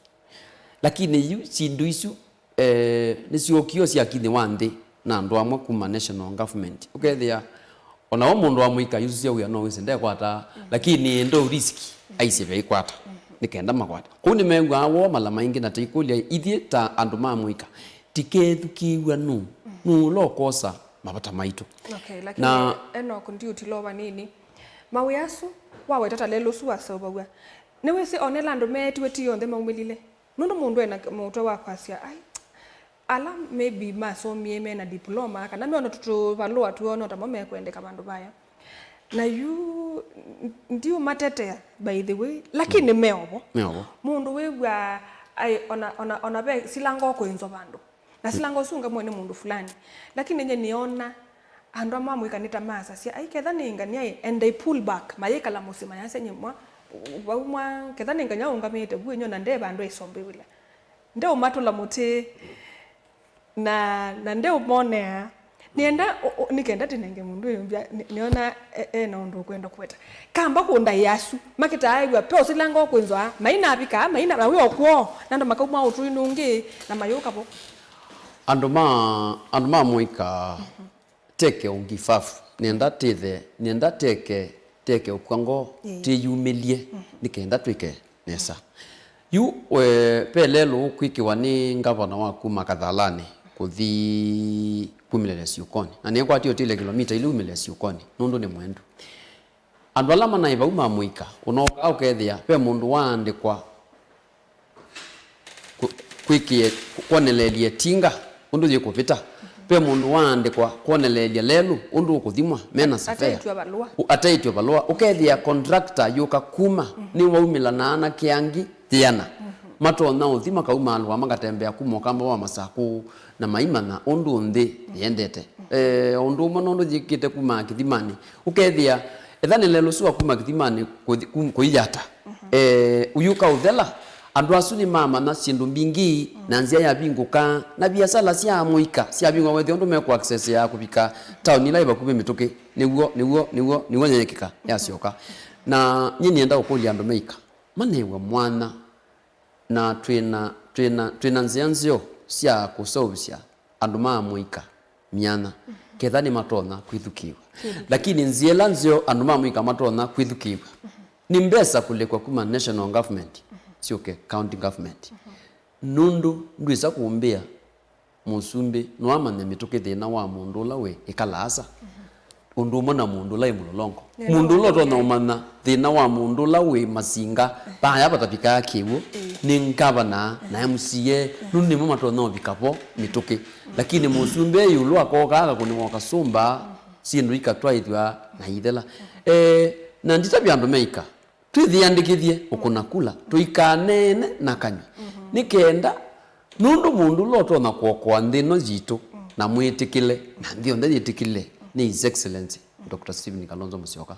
Lakini yu syĩndũ isu, eh, nĩsyookie o syakinyĩwa nthĩ na andũ amwe kuma national government. Ũkethĩa o na we mũndũ wa mũika, isu sya wĩa no wĩsĩ ndekwataa, lakini ndo risk aisye veikwata, nĩ kenda makwate. Kũu nĩmew'aa woo mala maingĩ, na tũikũlya ithyĩ ta andũ ma mũika, tikethukĩĩw'a nũũ, nũũ ũla ũkosa mavata maitũ. Okay, lakini na Enoch, ndiũtilwa vanini. Mawĩa asu waweta ta lelũ ũsu waseũvaw'a. Nĩwĩsĩ onela andũ meetiwe ti onthe maumĩlile. Nũndũ mũndũ ena mũtwe wa kwasya, ai, ala maybe masomie mena diploma, kana meona tũtũvalũa twoo no tamo mekwendeka vandũ vaya. Na yu n-, ndiũmatetea, by the way, lakini meovo. Meovo. Mũndũ wĩw'aa, ai, ona, ona, ona ve silanga ũkwĩnzwa vandũ. Na silanga ũsu ũngamwe nĩ mũndũ fulani. Lakini nye nĩona andũ amwe amwĩka nĩ ta masasya, ai, ketha nĩ ngania ĩ, and they pull back, mayĩkala mũsyĩ mayasya nyimwa, vau mwa, ketha nĩ ngania ũngamĩte vu ĩnyo na nde vandũ ĩsombewĩla. Ndeũmatũla mũtĩ, na, na ndeũmonea. Nĩenda, ũ-, ũ-, nĩ kenda tinenge mũndũ ĩũmbya, nĩ-, nĩona e-, e na ũndũ ũkwenda kũweta. Kamba kũndaĩa asu, makĩtaa ew'a, pe ũsilanga ũkwĩnzwa, mainavikaa, maina, na wĩ o kwoo, na andũ makauma ũtũinĩ ũngĩ, na mayũka vo. Andũ ma, andũ ma mũika, teke ũngifafu, nenda tĩthe, nenda teke, teke ũkw'a ngoo, ĩĩ, tĩyumĩlye, nĩ kenda twĩke nesa. Yu, we, ve lelũ ũkwĩkĩwa nĩ ngavana wa kuma Kathalanĩ kũthi kumĩlĩlya syũkonĩ, na nĩkwatĩe ũtĩlya kĩlomita ilĩ umĩlĩlya syũkonĩ, nũndũ nĩ mwendu. Andũ ala manaĩ vau ma mũika, ũnookaa ũkethĩa ve mũndũ waandĩkwa kũ-, kwĩkĩe, kwoneleelye ĩtinga ũndũ yĩkũvĩta. Ve mũndũ waandĩkwa kwoneleelya lelũ ũndũ ũkũthimwa, mena savea. Ataĩtw'a valũa. Ũ-, ataĩtw'a valũa. Ũkethĩa contractor yũka kuma, nĩwaumĩla na anake angĩ yĩana. Matonya ũthi makaumaalũa makatembea kuma ũkamba wa Masakũ na maimanya ũndũ nthĩ yendete. Eh, o ũndũ ũmwe nũndũ yĩkĩte kuma kĩthimanĩ. Ũkethĩa, etha nĩ lelũ sua kuma kĩthimanĩ kũthi-, kum-, kũiyata. Eh, ũyũka ũthela, andũ asu nĩmamanya syĩndũ mbingĩ, na nzĩa yavingũka, na viasala sya mũika syavingũka, wethĩa ũndũ mekũ access ya kũvika taoni ila ĩ vakuvĩ mĩtũkĩ. Nĩw'o, nĩw'o, nĩw'o, nĩw'o yeekĩka, yasyoka. Na nyie nĩenda ũkũlya andũ meika, manew'a mwanya, na twĩna, twĩna, twĩna nzĩa nzeo sya kũseũvĩsya andũ ma mũika myanya, ketha nĩmatonya kwĩthukĩĩw'a. Lakini nzĩa ĩla nzeo andũ ma mũika matonya kwĩthukĩĩw'a nĩ mbesa kũlekwa kuma national government syũke county government. Nũndũ ndwĩsa kũmbĩa mũsumbĩ no amanye mĩtũkĩ thĩna wa mũndũ ũla wĩ ĩkalaasa ũndũ ũmwe na mũndũ ũla wĩ mũlolongo. Mũndũ ũla ũtonya ũmanya thĩna wa mũndũ ũla wĩ masinga, vaya vatavikaa kĩw'ũ, nĩ ngavana na M C A, nũndũ nĩmo matonya ũvika vo mĩtũkĩ. Lakini mũsumbĩ e ĩũlũ akookaa akakũnĩwa ũkasũmba, syĩndũ ikatwaĩthw'a na ithela. Eh, na nditavya andũ meika, twĩthĩandĩkĩthye ũkũna kula, tũikaneene na kanyw'a. Nĩ kenda, nũndũ mũndũ ũla ũtonya kũokoa nthĩ ĩno yitũ, na mwĩtĩkĩle, na nthĩ yonthe yĩtĩkĩle, nĩ His Excellency Doctor Stephen Kalonzo Musyoka.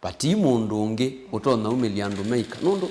Vati mũndũ ũngĩ ũtonya umĩlya andũ meika. Nũndũ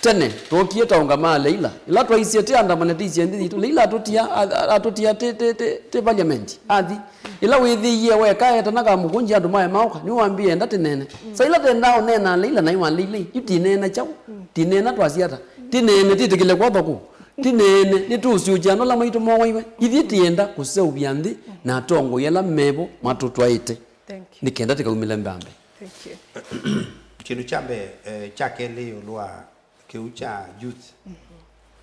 tene, twookie ta ũngamaa Leila, ĩla twaisye tĩ andamane tĩisye nthĩ yitũ, Leila atũtia, a-, a-, atũtia tĩ, tĩ, tĩ, tĩ parliament, athi. Ĩla wĩthĩie weka etana kamũkũnji andũ maema oka, nĩwambie enda tĩneene. Sa ĩla tendaa ũneena Leila, naĩ wa Leilei, yu tĩneena kyaũ? Tĩneena twasya ata? Tĩneene tĩtĩkĩle kwa thoko. Tĩneene nĩtũũsyũkya andũ ala maitũ mowaiwe. Ithyĩ tĩenda kũseũvya nthĩ na atongoi ala mevo matũtwaĩte. Thank you. Nĩ kenda tĩkaumĩle mbambe. Thank you. Kĩndũ kya mbee, eh, kya kelĩ ĩũlũ wa kĩu kya youth,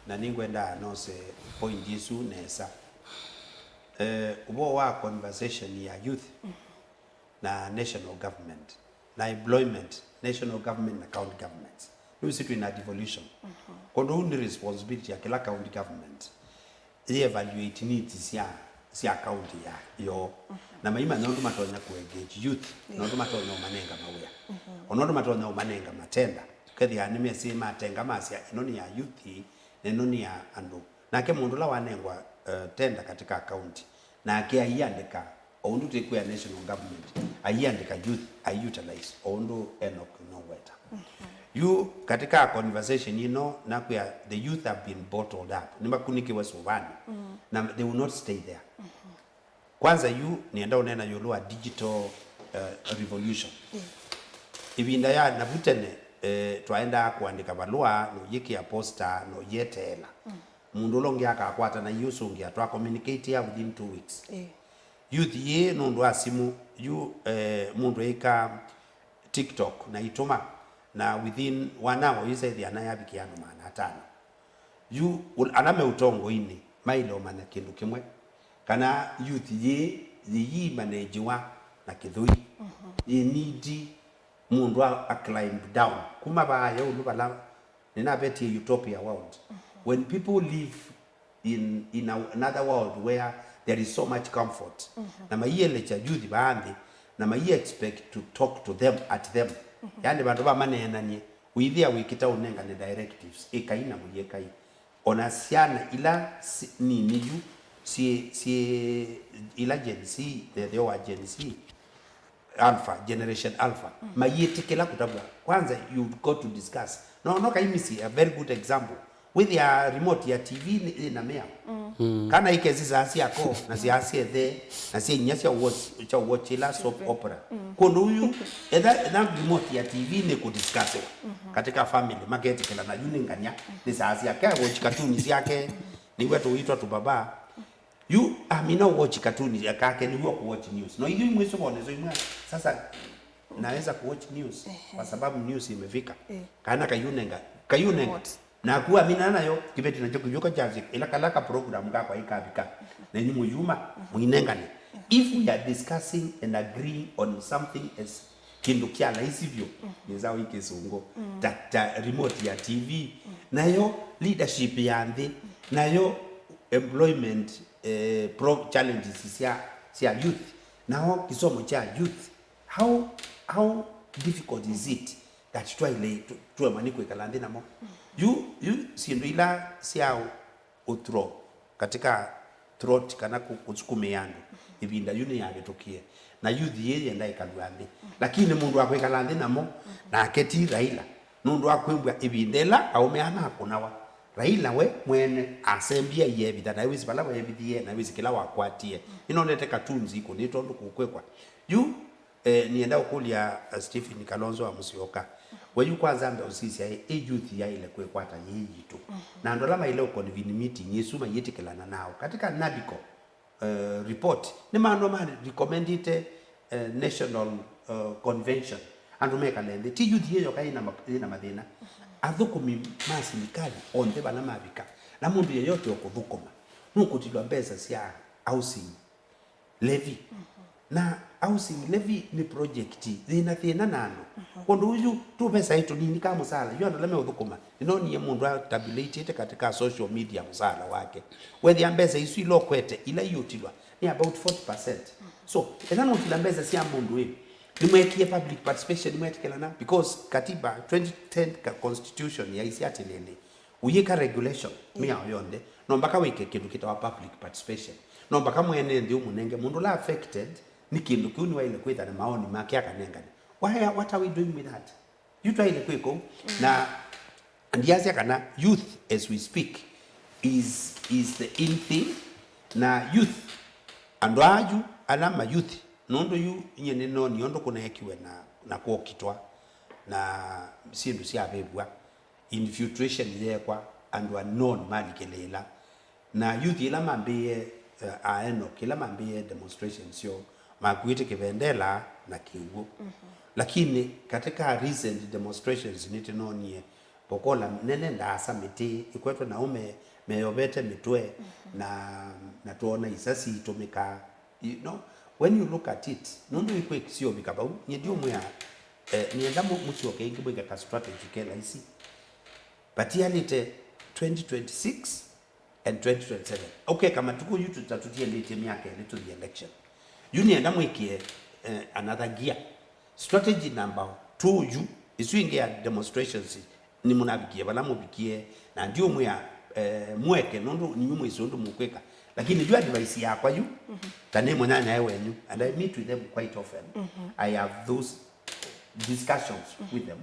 na nĩngwenda nose point ĩsu nesa. Eh, ũvoo wa conversation ya youth na national government, na employment, national government na county governments. Nĩwĩsĩ twĩ na devolution. Kwoou nĩ responsibility ya kĩla county government yĩ evaluate needs sya, sya kaunti ya yoo, na maimanya ũndũ matonya kũ engage youth, na ũndũ matonya ũmanenga mawĩa, ona ũndũ matonya ũmanenga matenda. Ũkethĩa nĩmesĩ matenga masya, "Ĩno nĩ ya youth, na ĩno nĩ ya andũ." Nake mũndũ ũla wanengwa, eh, tenda katika kaunti, nake aiandĩka, o ũndũ twĩkwĩa national government, aiandĩka youth, aiutilize, o ũndũ Enoch noweta. Yu katika conversation ĩno, nakwĩa the youth have been bottled up. Nĩmakunĩkĩwe sũvanĩ. Na they will not stay there. Kwanza yu nĩenda ũneena ĩũlũ wa digital, eh, revolution. Ĩvinda ya navu tene, eh, twaendaa kũandĩka valũa, na ũyĩkĩa posta, na ũyeteela. Mũndũ ũla ũngĩ akakwata na iũsũngĩa, twa communicate within two weeks. Youth yĩĩ nũndũ wa simũ, yu, eh, mũndũ eĩka TikTok na itũma, na within one hour ũyĩsethĩa na yavikĩa andũ maana atano. Yu ul-, ala me ũtongoinĩ maĩle ũmanya kĩndũ kĩmwe, kana youth yĩĩ yĩyĩmanenjiwa na kĩthũi, yĩ nidi mũndũ a, a climb down kuma vaa yaũlũ vala nĩnavetie utopia world. When people live in, in a, another world where there is so much comfort, na maielekya youth vaa nthĩ, na mai expect to talk to them, at them, yani vandũ va maneenanie, ũithĩa wĩkĩta ũnengane directives, ĩkai na mũyĩkai. Ona syana ila si, nini yu, syĩ, syĩ ila Gen Z, the, the wa Gen Z, Alpha, Generation Alpha, mayĩtĩkĩla kũtavw'a. Kwanza, you've got to discuss. No, no, kaimisi, a very good example. Wĩthĩa remote ya T V nĩ, ĩna mĩao. Kana ikesi saa syako, na saa syethe, na sya inya sya watch, sya watch ila soap opera. Kũndũ ũyu, etha, etha remote ya T V nĩ kũdiscussiwa katika family, maketĩkĩla na yu nĩ ngania, nĩ saa syake, watch cartoon syake, nĩw'o tũitwa tũbaba. Yu amina watch cartoon ya kake nĩw'o ku watch news. No ithyĩ imwe sivone so imwe. Sasa naweza ku watch news kwa sababu news imefika. Kana kayunenga, kayunenga. What? Naku amina nayo kiveti nakyo kĩvyũka kyazi ila kala ka program kakwa ikavika. Na inyu muyuma muinengane. If we are discussing and agreeing on something as kĩndũ kya laisi vyũ, nĩza wĩ kĩsũngũ, ta, ta remote ya T V, nayo leadership ya nthĩ, nayo employment, eh, pro-, challenges sya, sya youth, nao kĩsomo kya youth, how, how difficult is it that twaile tu-, tuema nĩ kwĩkala nthĩ namo? Yu, yu syĩndũ ila sya ũ-, ũthro katika throat kana kũ-, kũsukumĩa andũ. Ĩvinda yu nĩyavĩtũkie, na youth yĩĩ yenda ĩkalua nthĩ. Lakini mũndũ wa kwĩkala nthĩ namo, nake ti Raila, nũndũ wa kwĩw'a ĩvinda ĩla aũme aa makũnawa. Raila we mwene asembie aievitha, na wĩsĩ vala weevithie, na wĩsĩ kĩla wakwatie. Nĩnonete cartoons ikũnĩtwe ũndũ kũkwĩkwa. Yu Eh, nĩenda ũkũlya, uh, Stephen Kalonzo wa Musyoka. We yu kwanza ambe ũsisya ĩ, ĩ youth yaĩle kwĩkwata yĩ yitũ. Na andũ ala maĩle ũconvene meeting ĩsu mayĩtĩkĩlana nao. Katika NADCO, eh, report, nĩ maandũ ma recommendĩte, eh, national, eh, convention. Andũ mekale nthĩ. Ti youth yĩ yoka ĩna ma-, ĩna mathĩna. Athũkũmi ma silikalĩ onthe vala mavika. Na mũndũ yeyote ũkũthũkũma, nũkũtilwa mbesa sya housing levy. Na housing levy nĩ project yĩna thĩna na andũ. Ũndũ ũyu tũvesa ĩ tũnini ka mũsala, yu andũ ala meũthũkũma. Nĩnonie mũndũ atabulateĩte katika social media mũsala wake. Wethĩa mbesa isu ila ũkwete, ila iũtilwa, nĩ about forty percent. So, ethĩwa nũtila mbesa sya mũndũ ĩ, nĩmwekie public participation, nĩmwetĩkĩlana, because katiba twenty ten ka constitution yaisye atĩlĩlĩ, ũyĩka regulation, mĩao yonthe, no mpaka wĩke kĩndũ kĩtawa public participation. No mpaka mwene nthĩ ũmũnenge, mũndũ ũla affected nĩ kĩndũ kĩu nĩwaĩle kwĩtha na maoni make akanengane. Why, what are we doing with that? Yu twaĩle kwĩka ũu. Na ndiasya kana youth as we speak is, is the in thing. Na youth, andũ aa yu ala ma youth, nũndũ yu nyie nĩnonie ũndũ kũneekiwe na, na kwokitwa, na syĩndũ syavĩvw'a. Infiltration yeekwa, andũ unknown malikĩlĩĩla. Na youth ĩla mambĩĩe, eh, a Enoch, ĩla mambĩĩe demonstration syoo, makuĩte kĩvendela na kĩw'ũ. Lakini katika recent demonstrations nĩtũnonie pokola nene ndaasa mĩtĩ ĩkwetwe na ũme meyovete mĩtwe, na, na twoona isasi itũmĩkaa. You know, when you look at it, nũndũ ikwĩsyoovika vau, nyie ndiũmwĩa, eh, nĩenda mũ-, mũsyoke ĩngĩ mwĩke ka strategy ke laisi. Vatialĩte twenty twenty-six, and twenty twenty-seven. Ũkeka matukũ yu tũta tũtiendĩtye myaka ĩlĩ tũthi election. Yu nĩenda mwĩkĩe, eh, another gear. Strategy number two yu, ĩsu ĩngĩ ya demonstrations, nĩmũnavikie vala mũvikie, na ndiũmwĩa, eh, mũeke, nũndũ ninyu mwĩsĩ ũndũ mũkwĩka. Lakini yu advice yakwa yu, ta nĩ mũnyanyae wenyu, and I meet with them quite often. I have those discussions with them.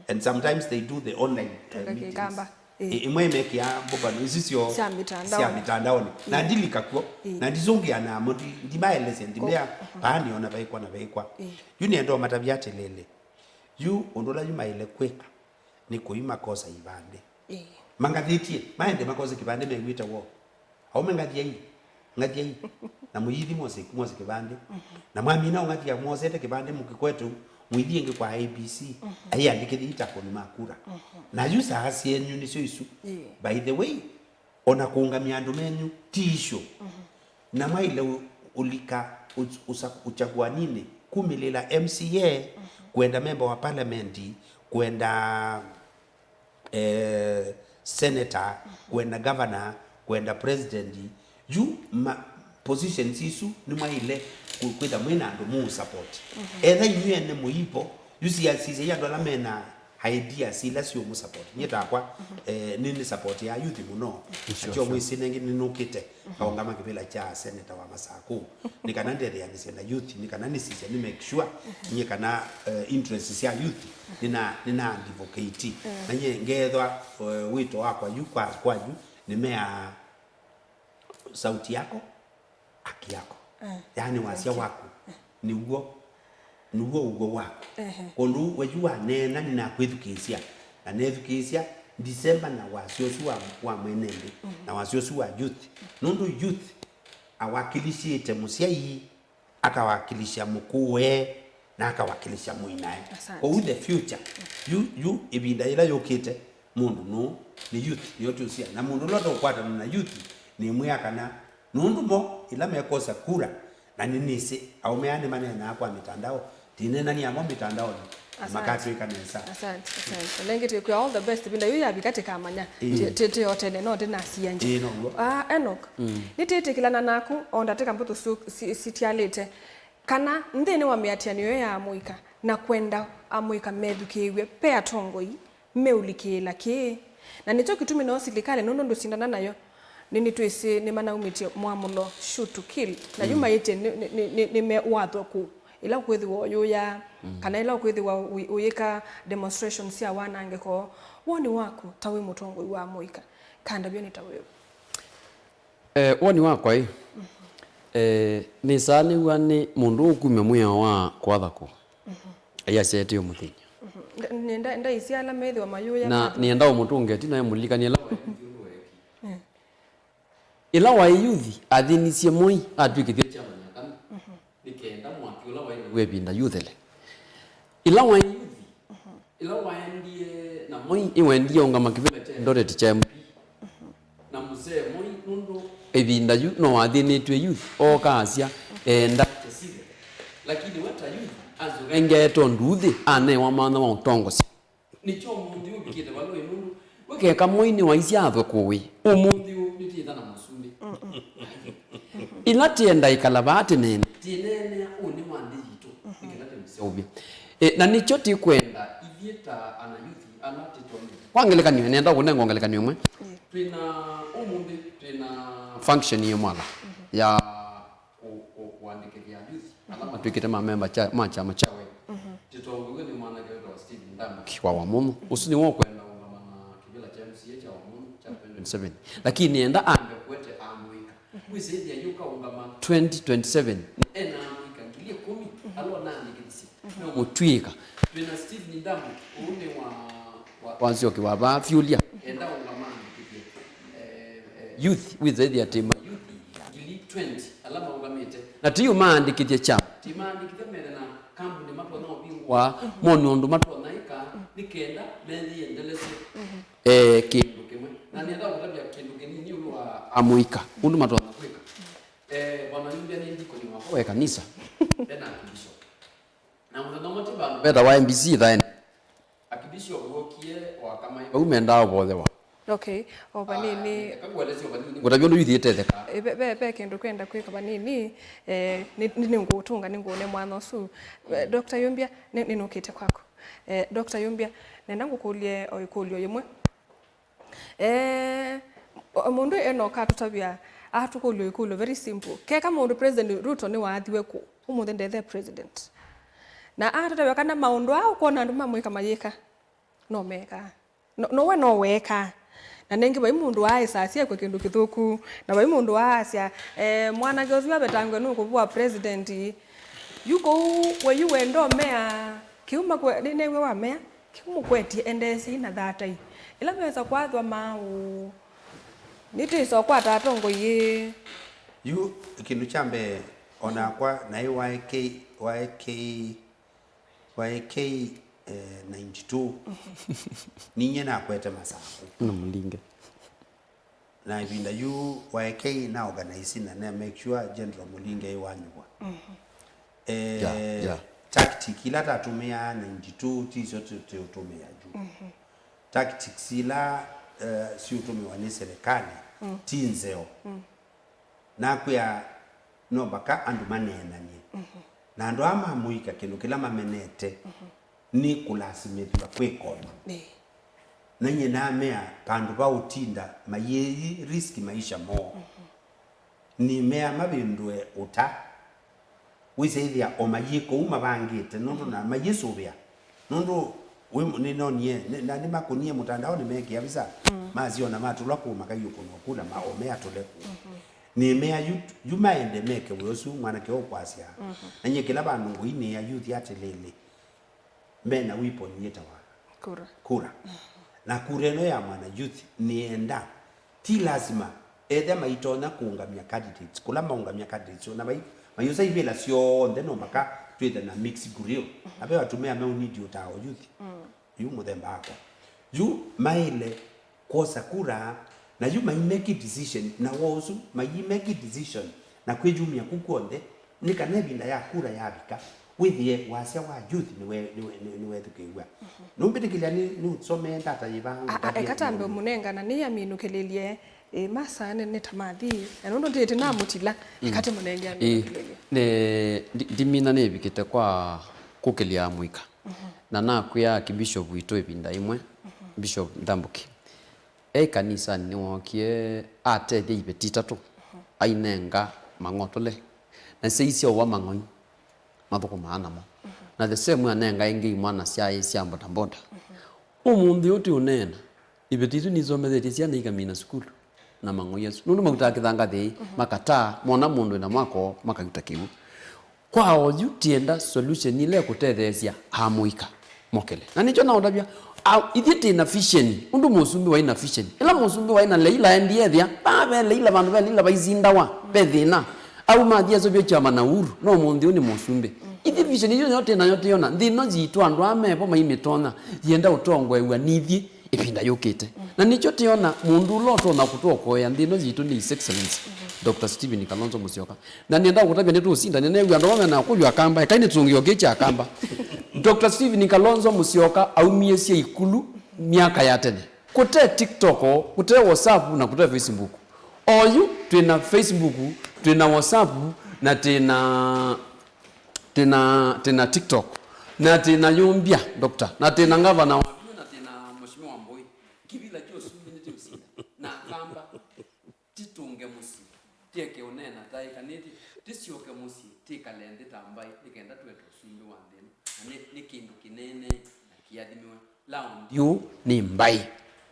And sometimes they do the online, uh, meetings. Ĩ-, ĩmwe ĩmekĩa mbũmbano isu syo sya mĩtandaonĩ. Na ndilika kw'o. Na ndizũngĩa namo, ndi-, ndimaelesya, ndimea, paani ona vaikwa na vaikwa. Yu nĩenda ũmatavya atĩlĩlĩ. Yu ũndũ ũla yu maĩle kwĩka nĩ kũi makosa ivandĩ. Mangathĩtye, maende makose kĩvandĩ mew'ĩte woo. Aũme ngathiai, ngathiai. Na mũyithi mwose, mwose kĩvandĩ. Na mwamina ũngathia mwosete kĩvandĩ mũkĩkwete u, mũithi ĩngĩ kwa I E B C. Aiandĩkĩthei ta akũni ma kura. Na yu saa syenyu nĩsyo isu. By the way, ona kũũngamya andũ menyu ti issue. Na mwaile ũ-, ũlika ũ-, ũsa-, ũchaguaninĩ, kumĩlĩla M C A, kwenda member wa parliament, kwenda eh, senator, kwenda governor, kwenda president, yu ma positions isu nĩmwaĩle kwĩtha mwĩna andũ mũ support. Etha inyw'ĩ ene mũipo, yu sisya andũ ala mena ideas ila siũmũ support. Nyie takwa, eh, nĩ, nĩ support ya youth mũno. Atio mwĩsĩ nengĩ nĩnũkĩte kaũngama kĩvĩla kya senator wa Masakũ. Nĩ kana ndetheanĩsye na youth, nĩ kana nĩsisya, nĩ make sure nyie kana, eh, interest sya youth nĩna, nĩna advocate. Na nyie ngeethwa, eh, wĩto wakwa yu kwa, kwa yu nĩmeaa sauti yako, haki yako. Yaani wasya waku nĩw'o, nĩw'o ũw'o waku. Kũndũ we yu waneena nĩnakwĩthukĩĩsya, na nethukĩĩsya December na wasya ũsu wa, wa mwene nthĩ, na wasya ũsu wa youth. Nũndũ youth awakilishyĩte mũsyai, akawakilisha mũkũũe, na akawakilisha mũinae. Asante. Kwoou the future, yu, yu ĩvinda yĩla yũkĩte, mũndũ nũũ nĩ youth, nĩyo tũsya. Na mũndũ ũla ũtaũkwatana na youth, nĩmwĩa kana nũndũ mo ĩla mekosa kura, na nĩnĩsĩ aũme aa nĩmaneenaa kwa mĩtandao, tineenania mo mĩtandaonĩ, na makatwĩka nesa. Asante, asante. Na ĩngĩ twĩkwĩa all the best. Ĩvinda yĩu yavika tĩkamanya. Ĩĩ. Tĩ, tĩ, tĩ o tene, no ndĩnasianji. Ĩĩ, now'o. Ah, Enoch, nĩtĩtĩkĩlana naku o ndatĩka mbũthũ su-, si-, sitialĩte, kana nthĩnĩ wa mĩatĩanĩo ya amũika na kwenda amũika methukĩĩw'e, pe atongoi meũlikĩĩla kĩĩ. Na nĩkyo kĩtumi noo silikalĩ, nũndũ ndũsindana nayo, nĩ, nĩtwĩsĩ nĩmanaumĩtye mwamũlo shoot to kill, na yu maĩtye nĩ, nĩ, nĩ, nĩ, nĩmewathwa kũu, ĩla ũkwĩthĩwa ũyũya, kana ĩla ũkwĩthĩwa ũy-, ũyĩka demonstration sya wanangĩko. Woni waku ta wĩ mũtongoi wa amũika, kandavya nĩ ta wĩũ? Eh, woni wakwa ĩ, eh, nĩsaa nĩw'a nĩ mũndũ ũkumya mwĩao wa kũatha kũũ, aiasya etĩo mũthĩny'a. Nda-, nĩ nda-, ndaisya ala methĩwa mayũya na mathũ. Nĩenda ũmũtũnge ĩtina, mũlilikany'e ĩla waĩ youth ũndũ weekie. Ĩla waĩ youth, athĩnisye Moi atw'ĩkĩthya kyama mĩaka mĩna. Nĩ kenda mwaki ũla waĩ naw'o ĩvinda yu ũthele. Ĩla waĩ yuthi, ĩla waendie na Moi, nĩwaendie ũngama kĩvĩla kya Eldoret kya M P. Na mũsee Moi, nũndũ ĩvinda yu no wathĩnĩtw'e youth, ooka asya, eenda kĩsithe. Lakini we ta youth, azovengeete ũndũ ũthĩ, anewa mwanya wa ũtongosya. Nĩkyo ũmũnthĩ ũvikĩte vala ũĩ, nũndũ we keka Moi nĩwaisye athwe kũĩ, ũmũnthĩ ũũ nĩtĩtha na mũsumbĩ. Ĩla tĩenda ĩkala vaa tĩneene, tĩneenea ũnĩ wa nthĩ yitũ, nĩ kenda tĩmũseũvye. E, na nĩkyo tĩkwenda ithyĩ ta anayuthi ala tĩtonya. Kwa ngelekany'o, nenda kũnenga ngelekany'o ĩmwe. Twĩna, ũmũnthĩ twĩna function yĩ Mwala ya kũ-, kũ-, kũandĩkĩthya ayuthi ala matw'ĩkĩte mamemba kya, ma kyama kya Wiper. Tĩtongoew'e nĩ mwanake wĩtawa Stephen Ndambuki wa Wamunyu. Ũsu nĩwe ũkwenda ũngama na kĩvĩla kya M C A kya Wamunyu kya twenty twenty-seven. Lakini nĩenda ambe kũete amũika. Wĩsĩthya yũka ũngama twenty twenty-seven, ena amũika ngili ĩkũmi ala ũnaandĩkĩthisye. Meũmũtw'ĩĩka. Twĩna Stephen Ndambuki, ũũ nĩ wa, wa, wa Nzioki wa vaa Fyũlya. Enda ũngama andĩkĩthye, eh, eh, youth, wĩsĩthya atĩ ma youth ngili twenty ala maũngamĩte. Na ti yu maandĩkĩthye kyama. Ti maandĩkĩthye methe na kambuni matonya ũvingũa, mone ũndũ matonya ĩka, nĩ kenda meyĩendelesye, eh, kĩndũ kĩmwe. Na nĩenda kũtavya kĩndũ kĩnini ĩũlũ wa amũika, ũndũ matonya kwĩka. Eh, Bwana Yumbia nĩ ndikoni wakwa wa ĩkanisa, ena archbishop. Na mũthenya ũmwe twĩ vandũ vetawa M B C Thaene. Archbishop wookie wakamaĩ vau mendaa ũvothewa. Okay, o vanini. Ngũtavya ũndũ yuthi ĩtetheka. Eh, ve, ve, ve kĩndũ kwenda kwĩka vanini, eh, nĩ, nĩ, nĩngũũtũnga, nĩngũũne mwana ũsu. Eh, Doctor Yumbia, nĩ, nĩnũkĩte kwaku. Eh, Doctor Yumbia, nenda ngũkũlye o ĩkũlyo yĩmwe. Eh, o, mũndũ ena ũkatũtavya, atũkũlyo ĩkũlyo very simple. Keka mũndũ President Ruto nĩwaathiwe kũ, ũmũnthĩ ndethe president. Na atũtavya kana maũndũ aa ũkwona andũ ma mũika mayĩka, no mekaa. No, no we no weekaa. Na nengĩ vai mũndũ waaĩsa asyekwe kĩndũ kĩthũku, na vai mũndũ waasya, eh, mwanake ũsu avetangwe nũkũvũa president. Yu kũu we yu wenda ũmea, kĩu makwe-, nĩ, nĩw'e wamea, kĩu mũkwetie endeesei na thatai. Ĩla mesa kwathwa maaũ, nĩtwĩsa ũkwata atongoi. Yu kĩndũ kya mbee, onakwa naĩ Y K, Y K Y K, eh, ninety-two, ninyie nakwete Masaku. Na Mulinge. Na ĩvinda yu Y K na organize na na make sure General Mulinge ĩwanyuvwa. Eh, yeah, yeah. Tactic ila tatũmĩaa ninety-two ti syo tũ-, tũtũmĩa yu. Tactics ila, eh, siũtũmĩwa nĩ serikali ti nzeo. Nakwĩa, no mpaka andũ maneenany'e. Na andũ aa ma mũika kĩndũ kĩla mamenete nĩ kũlasimĩthw'a kwĩka ũndũ. Ĩĩ. Na nyie namea vandũ va ũtinda mayĩi risk maisha moo, nĩmea mavĩndũe ũta. Wĩsĩthĩa o mayĩka ũu mavangĩte, nũndũ na mayĩsũvĩa. Nũndũ wĩ, nĩnonie, nĩ, na nĩmakũnie mũtandaonĩ mekĩa visa, masyona matũlwa kũu makaiũkũnwa kula ma, o meatũle kũu. Nĩmea yu, yu maende meke wĩa ũsu, mwanake ũkwasya. Na nyie kĩla vandũ ngũinĩa youth atĩlĩlĩ, mena weapon yĩtawa kura. Kura. Na kura ĩno ya mwana youth nĩenda, ti lasima, ethĩa maitonya kũũngamya candidates, kũla maũngamya candidates, na mai-, mayũsa ivĩla syonthe no mpaka twĩthe na mixed grill. Na ve atumĩa meũnidi ũtao youth. Yu mũthemba wakwa. Yu maĩle kwosa kura, na yu maimeki decision, na woo ũsu maimeki decision, na kwĩyumya ku kw'onthe, nĩ kana ĩvinda ya kura yavika, wĩthĩe wasya wa youth nĩwe-, nĩwe-, nĩwe-, nĩwethukĩĩw'a. Nũmbĩtĩkĩlya nĩ, nĩũsomee ndata yĩva? A, a, eka tambe ũmũnenga na nĩaminũkĩlĩlye, ĩ, masa nĩ, nĩ ta mathi, na nũndũ ndĩtĩ namũtila, eka tĩmũnenge aminũkĩlĩlye. Nĩ, ndi-, ndimina nĩvikĩte kwa kũkĩlya mũika. Na nakwĩa Archbishop witũ ĩvinda ĩmwe, Bishop Ndambuki, e kanisanĩ nĩwookie atethya iveti itatũ, ainenga mang'otole, na syaisya ũwa mang'oi mathũkũmaa namo. Na the same anenga ĩngĩ imwana syaĩ sya bodaboda. Ũmũnthĩ ũũ tũũneena, iveti isu nisomethetye syana ikamina sukulu na mang'oi asu. Nũndũ mautaa kĩthangathĩi, makataa, mona mũndũ wĩna mwako, makavuta kĩw'ũ. Kwa oyu, tienda solution ila ĩkũtetheesya amũika mokele. Na nĩkyo naũtavya, a, ithyĩ twĩ na vision, ũndũ mũsumbĩ waĩ na vision. Ĩla mũsumbĩ waĩ na Leila endie ethĩa, vaa ve Leila, vandũ ve Leila vaisindawa, ve thĩna. Au mathi asũvĩe kyama na Uhuru, no mũnthĩ ũũ nĩ mũsumbĩ. Ithyĩ vision ĩyo yo twĩ nayo twĩona, nthĩ ĩno yitũ andũ aa mevo maimĩtonya, yĩenda ũtongoew'a nithyĩ ĩvinda yũkĩte. Na nĩkyo twĩona mũndũ ũla ũtonya kũtũokoea nthĩ ĩno yitũ nĩ His Excellency Doctor Stephen Kalonzo Musyoka. Na nĩenda kũtavya nĩtũũsinda, nĩneew'a andũ amwe mena kũlw'a Akamba, ekai nĩtũngĩokĩkya Akamba. Doctor Stephen Kalonzo Musyoka aumĩĩsye ikulu myaka ya tene. Kũte TikTok, kũte WhatsApp, na kũte Facebook. Oyu twĩ na Facebook, twĩ na WhatsApp, na twĩ na, twĩ na, twĩ na TikTok, na twĩ na Yumbia, Doctor, na twĩ na ngavana wa, na twĩ na Mheshimiwa Mbui. Kĩvĩla kya ũsumbĩ nĩtĩũsinda. Na Akamba, titũnge mũsyĩ, tieke ũneena taĩkanĩtye, tisyoke mũsyĩ, tikale nthĩ ta mbaĩ, nĩ kenda twete ũsumbĩ wa nthĩ ĩno. Na nĩ, nĩ kĩndũ kĩnene na kĩathimiwe. Laundi ũũ nĩ mbaĩ.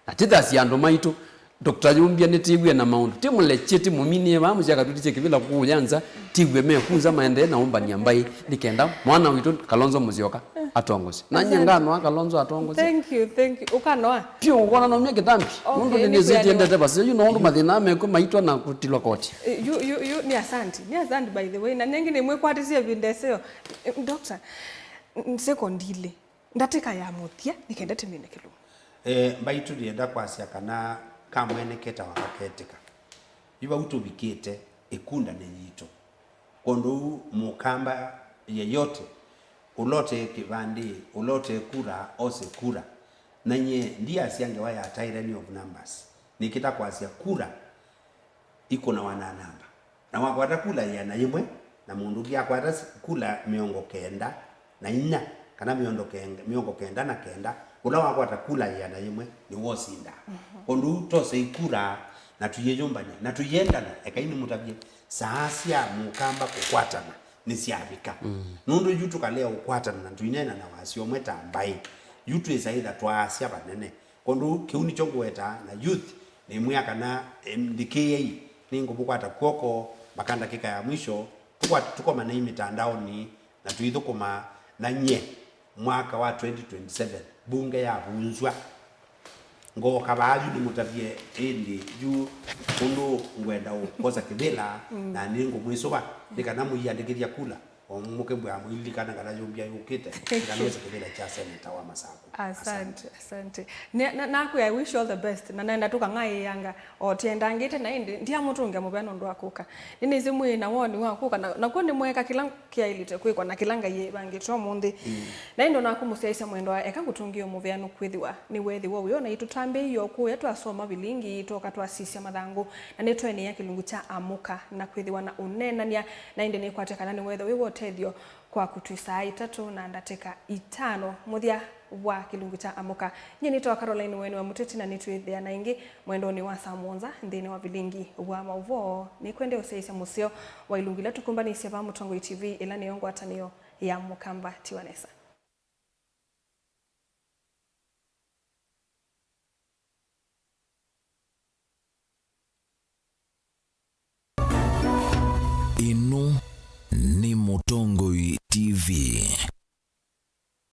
Na tithasya andũ maitũ, Doctor Yumbia nĩtĩw'e na maũndũ. Timũlekye, timũminĩe vaa mũsyĩ akatũtisye kĩvĩla kũũya nza, tiw'e mekunza maendee na ũmbany'a mbaĩ, nĩ kenda mwana witũ Kalonzo Musyoka atongosye. Na nyie nganoa Kalonzo atongosye. Thank you, thank you. Ũkanoa? Piũ, ũkona naumya kĩtambi. Okay, nũndũ nĩnĩsĩ nĩkwĩanĩwa. Tiendete vaseo, yu no ũndũ mathĩna meku maitwa na kũtilwa koti. Eh, yu, yu, yu, nĩ asante. Nĩ asante, by the way. Na nengĩ nĩmwĩkwatĩsye ĩvinda ĩseo. Eh, Doctor, n-, sekondi ilĩ. Ndatĩka ya mũthya, nĩ kenda tĩmine kĩlungu. Eh, mbaitũ nĩenda kwasya kana kamwene ketawa kaketĩka. Yu vau tũvikĩte, ĩkunda nĩ yitũ. Kwondũ ũu, mũkamba yeyote, ũla ũte kĩvandĩ, ũla ũte kura, ose kura. Na nyie ndiasya ngewa ya tyranny of numbers. Nĩkĩta kwasya kura ikũnawa na namba. Na wakwata kula ĩana yĩmwe, na mũndũ ũngĩ akwata s-, kula mĩongo kenda na inya, kana mĩongo kenda, mĩongo kenda na kenda, ũla wakwata kula ĩana yĩmwe nĩwe ũsindaa. Kwondũ ũu tosei kura na tũyĩyũmbany'a, na tũyĩendana, ekai nĩmũtavye, saa sya Mũkamba kũkwatana nĩsyavika. Nũndũ yu tũkalea ũkwatana na tũineena na wasya ũmwe ta mbaĩ, yu twĩsa ĩtha twaasya vanene. Kwondũ kĩu nĩkyo ngũwetaa, na youth, nĩmwĩa kana, em, nthikĩĩei, nĩngũmũkwata kw'oko mpaka ndakĩka ya mwisho, tũkwat-, tũkomanei mĩtandaonĩ na tũithũkũma na nyie mwaka wa twenty twenty-seven, mbunge yavunzw'a. Ngooka vaa yu nĩmũtavye ĩndĩ yu ũndũ ngwenda ũkosa kĩvĩla, na nĩngũmwĩsũva nĩ kana mũiandĩkĩthya kula. O mũkĩmbwa mũililikana kana yumbia yũkĩte, ĩkanosa kĩvĩla kya seneta wa Masaku. Asante, asante. Nĩ- na- Nakwĩa, I wish you all the best. Na nenda tũkang'aĩanga o tiendangĩte na ĩndĩ ndiamũtũngĩa mũvea nũndũ wa kũka. Nĩnĩsĩ mwĩ na woni wa kũka, na- nakw'o nĩmweka kĩla kĩaĩlĩte kwĩkwa na kĩla Ngai evangĩte ũmũnthĩ. Na ĩndĩ onaku mũsyaĩĩsya mwendwa, eka ngũtũngĩe mũvea nũkwĩthĩwa nĩweethĩwa wĩona itũtambĩĩie o kũya twasoma vilingi, twoka twasisya mathangũ, na nĩtwenĩĩa kĩlungu kya Amũka na kwĩthĩwa na ũneenany'a. Na ĩndĩ nĩkwatya kana nĩweethĩwa wĩ wa ũtethyo kwaku twĩ saa itatũ na ndatĩka itano mũthya wa kĩlungu kya Amũka. Nyie nĩtawa Caroline Weni wa Mũteti, na nĩtwĩthĩana ĩngĩ mwendonĩ wa saa mũonza nthĩnĩ wa vilingi wa maũvoo. Nĩkwendea ũsyaĩĩsya mũseo wa ilungu ila tũkũmbanĩsye vaa Mũtongoi T V, ĩla nĩyo ngwatanĩo ya Mũkamba. Tiwa nesa.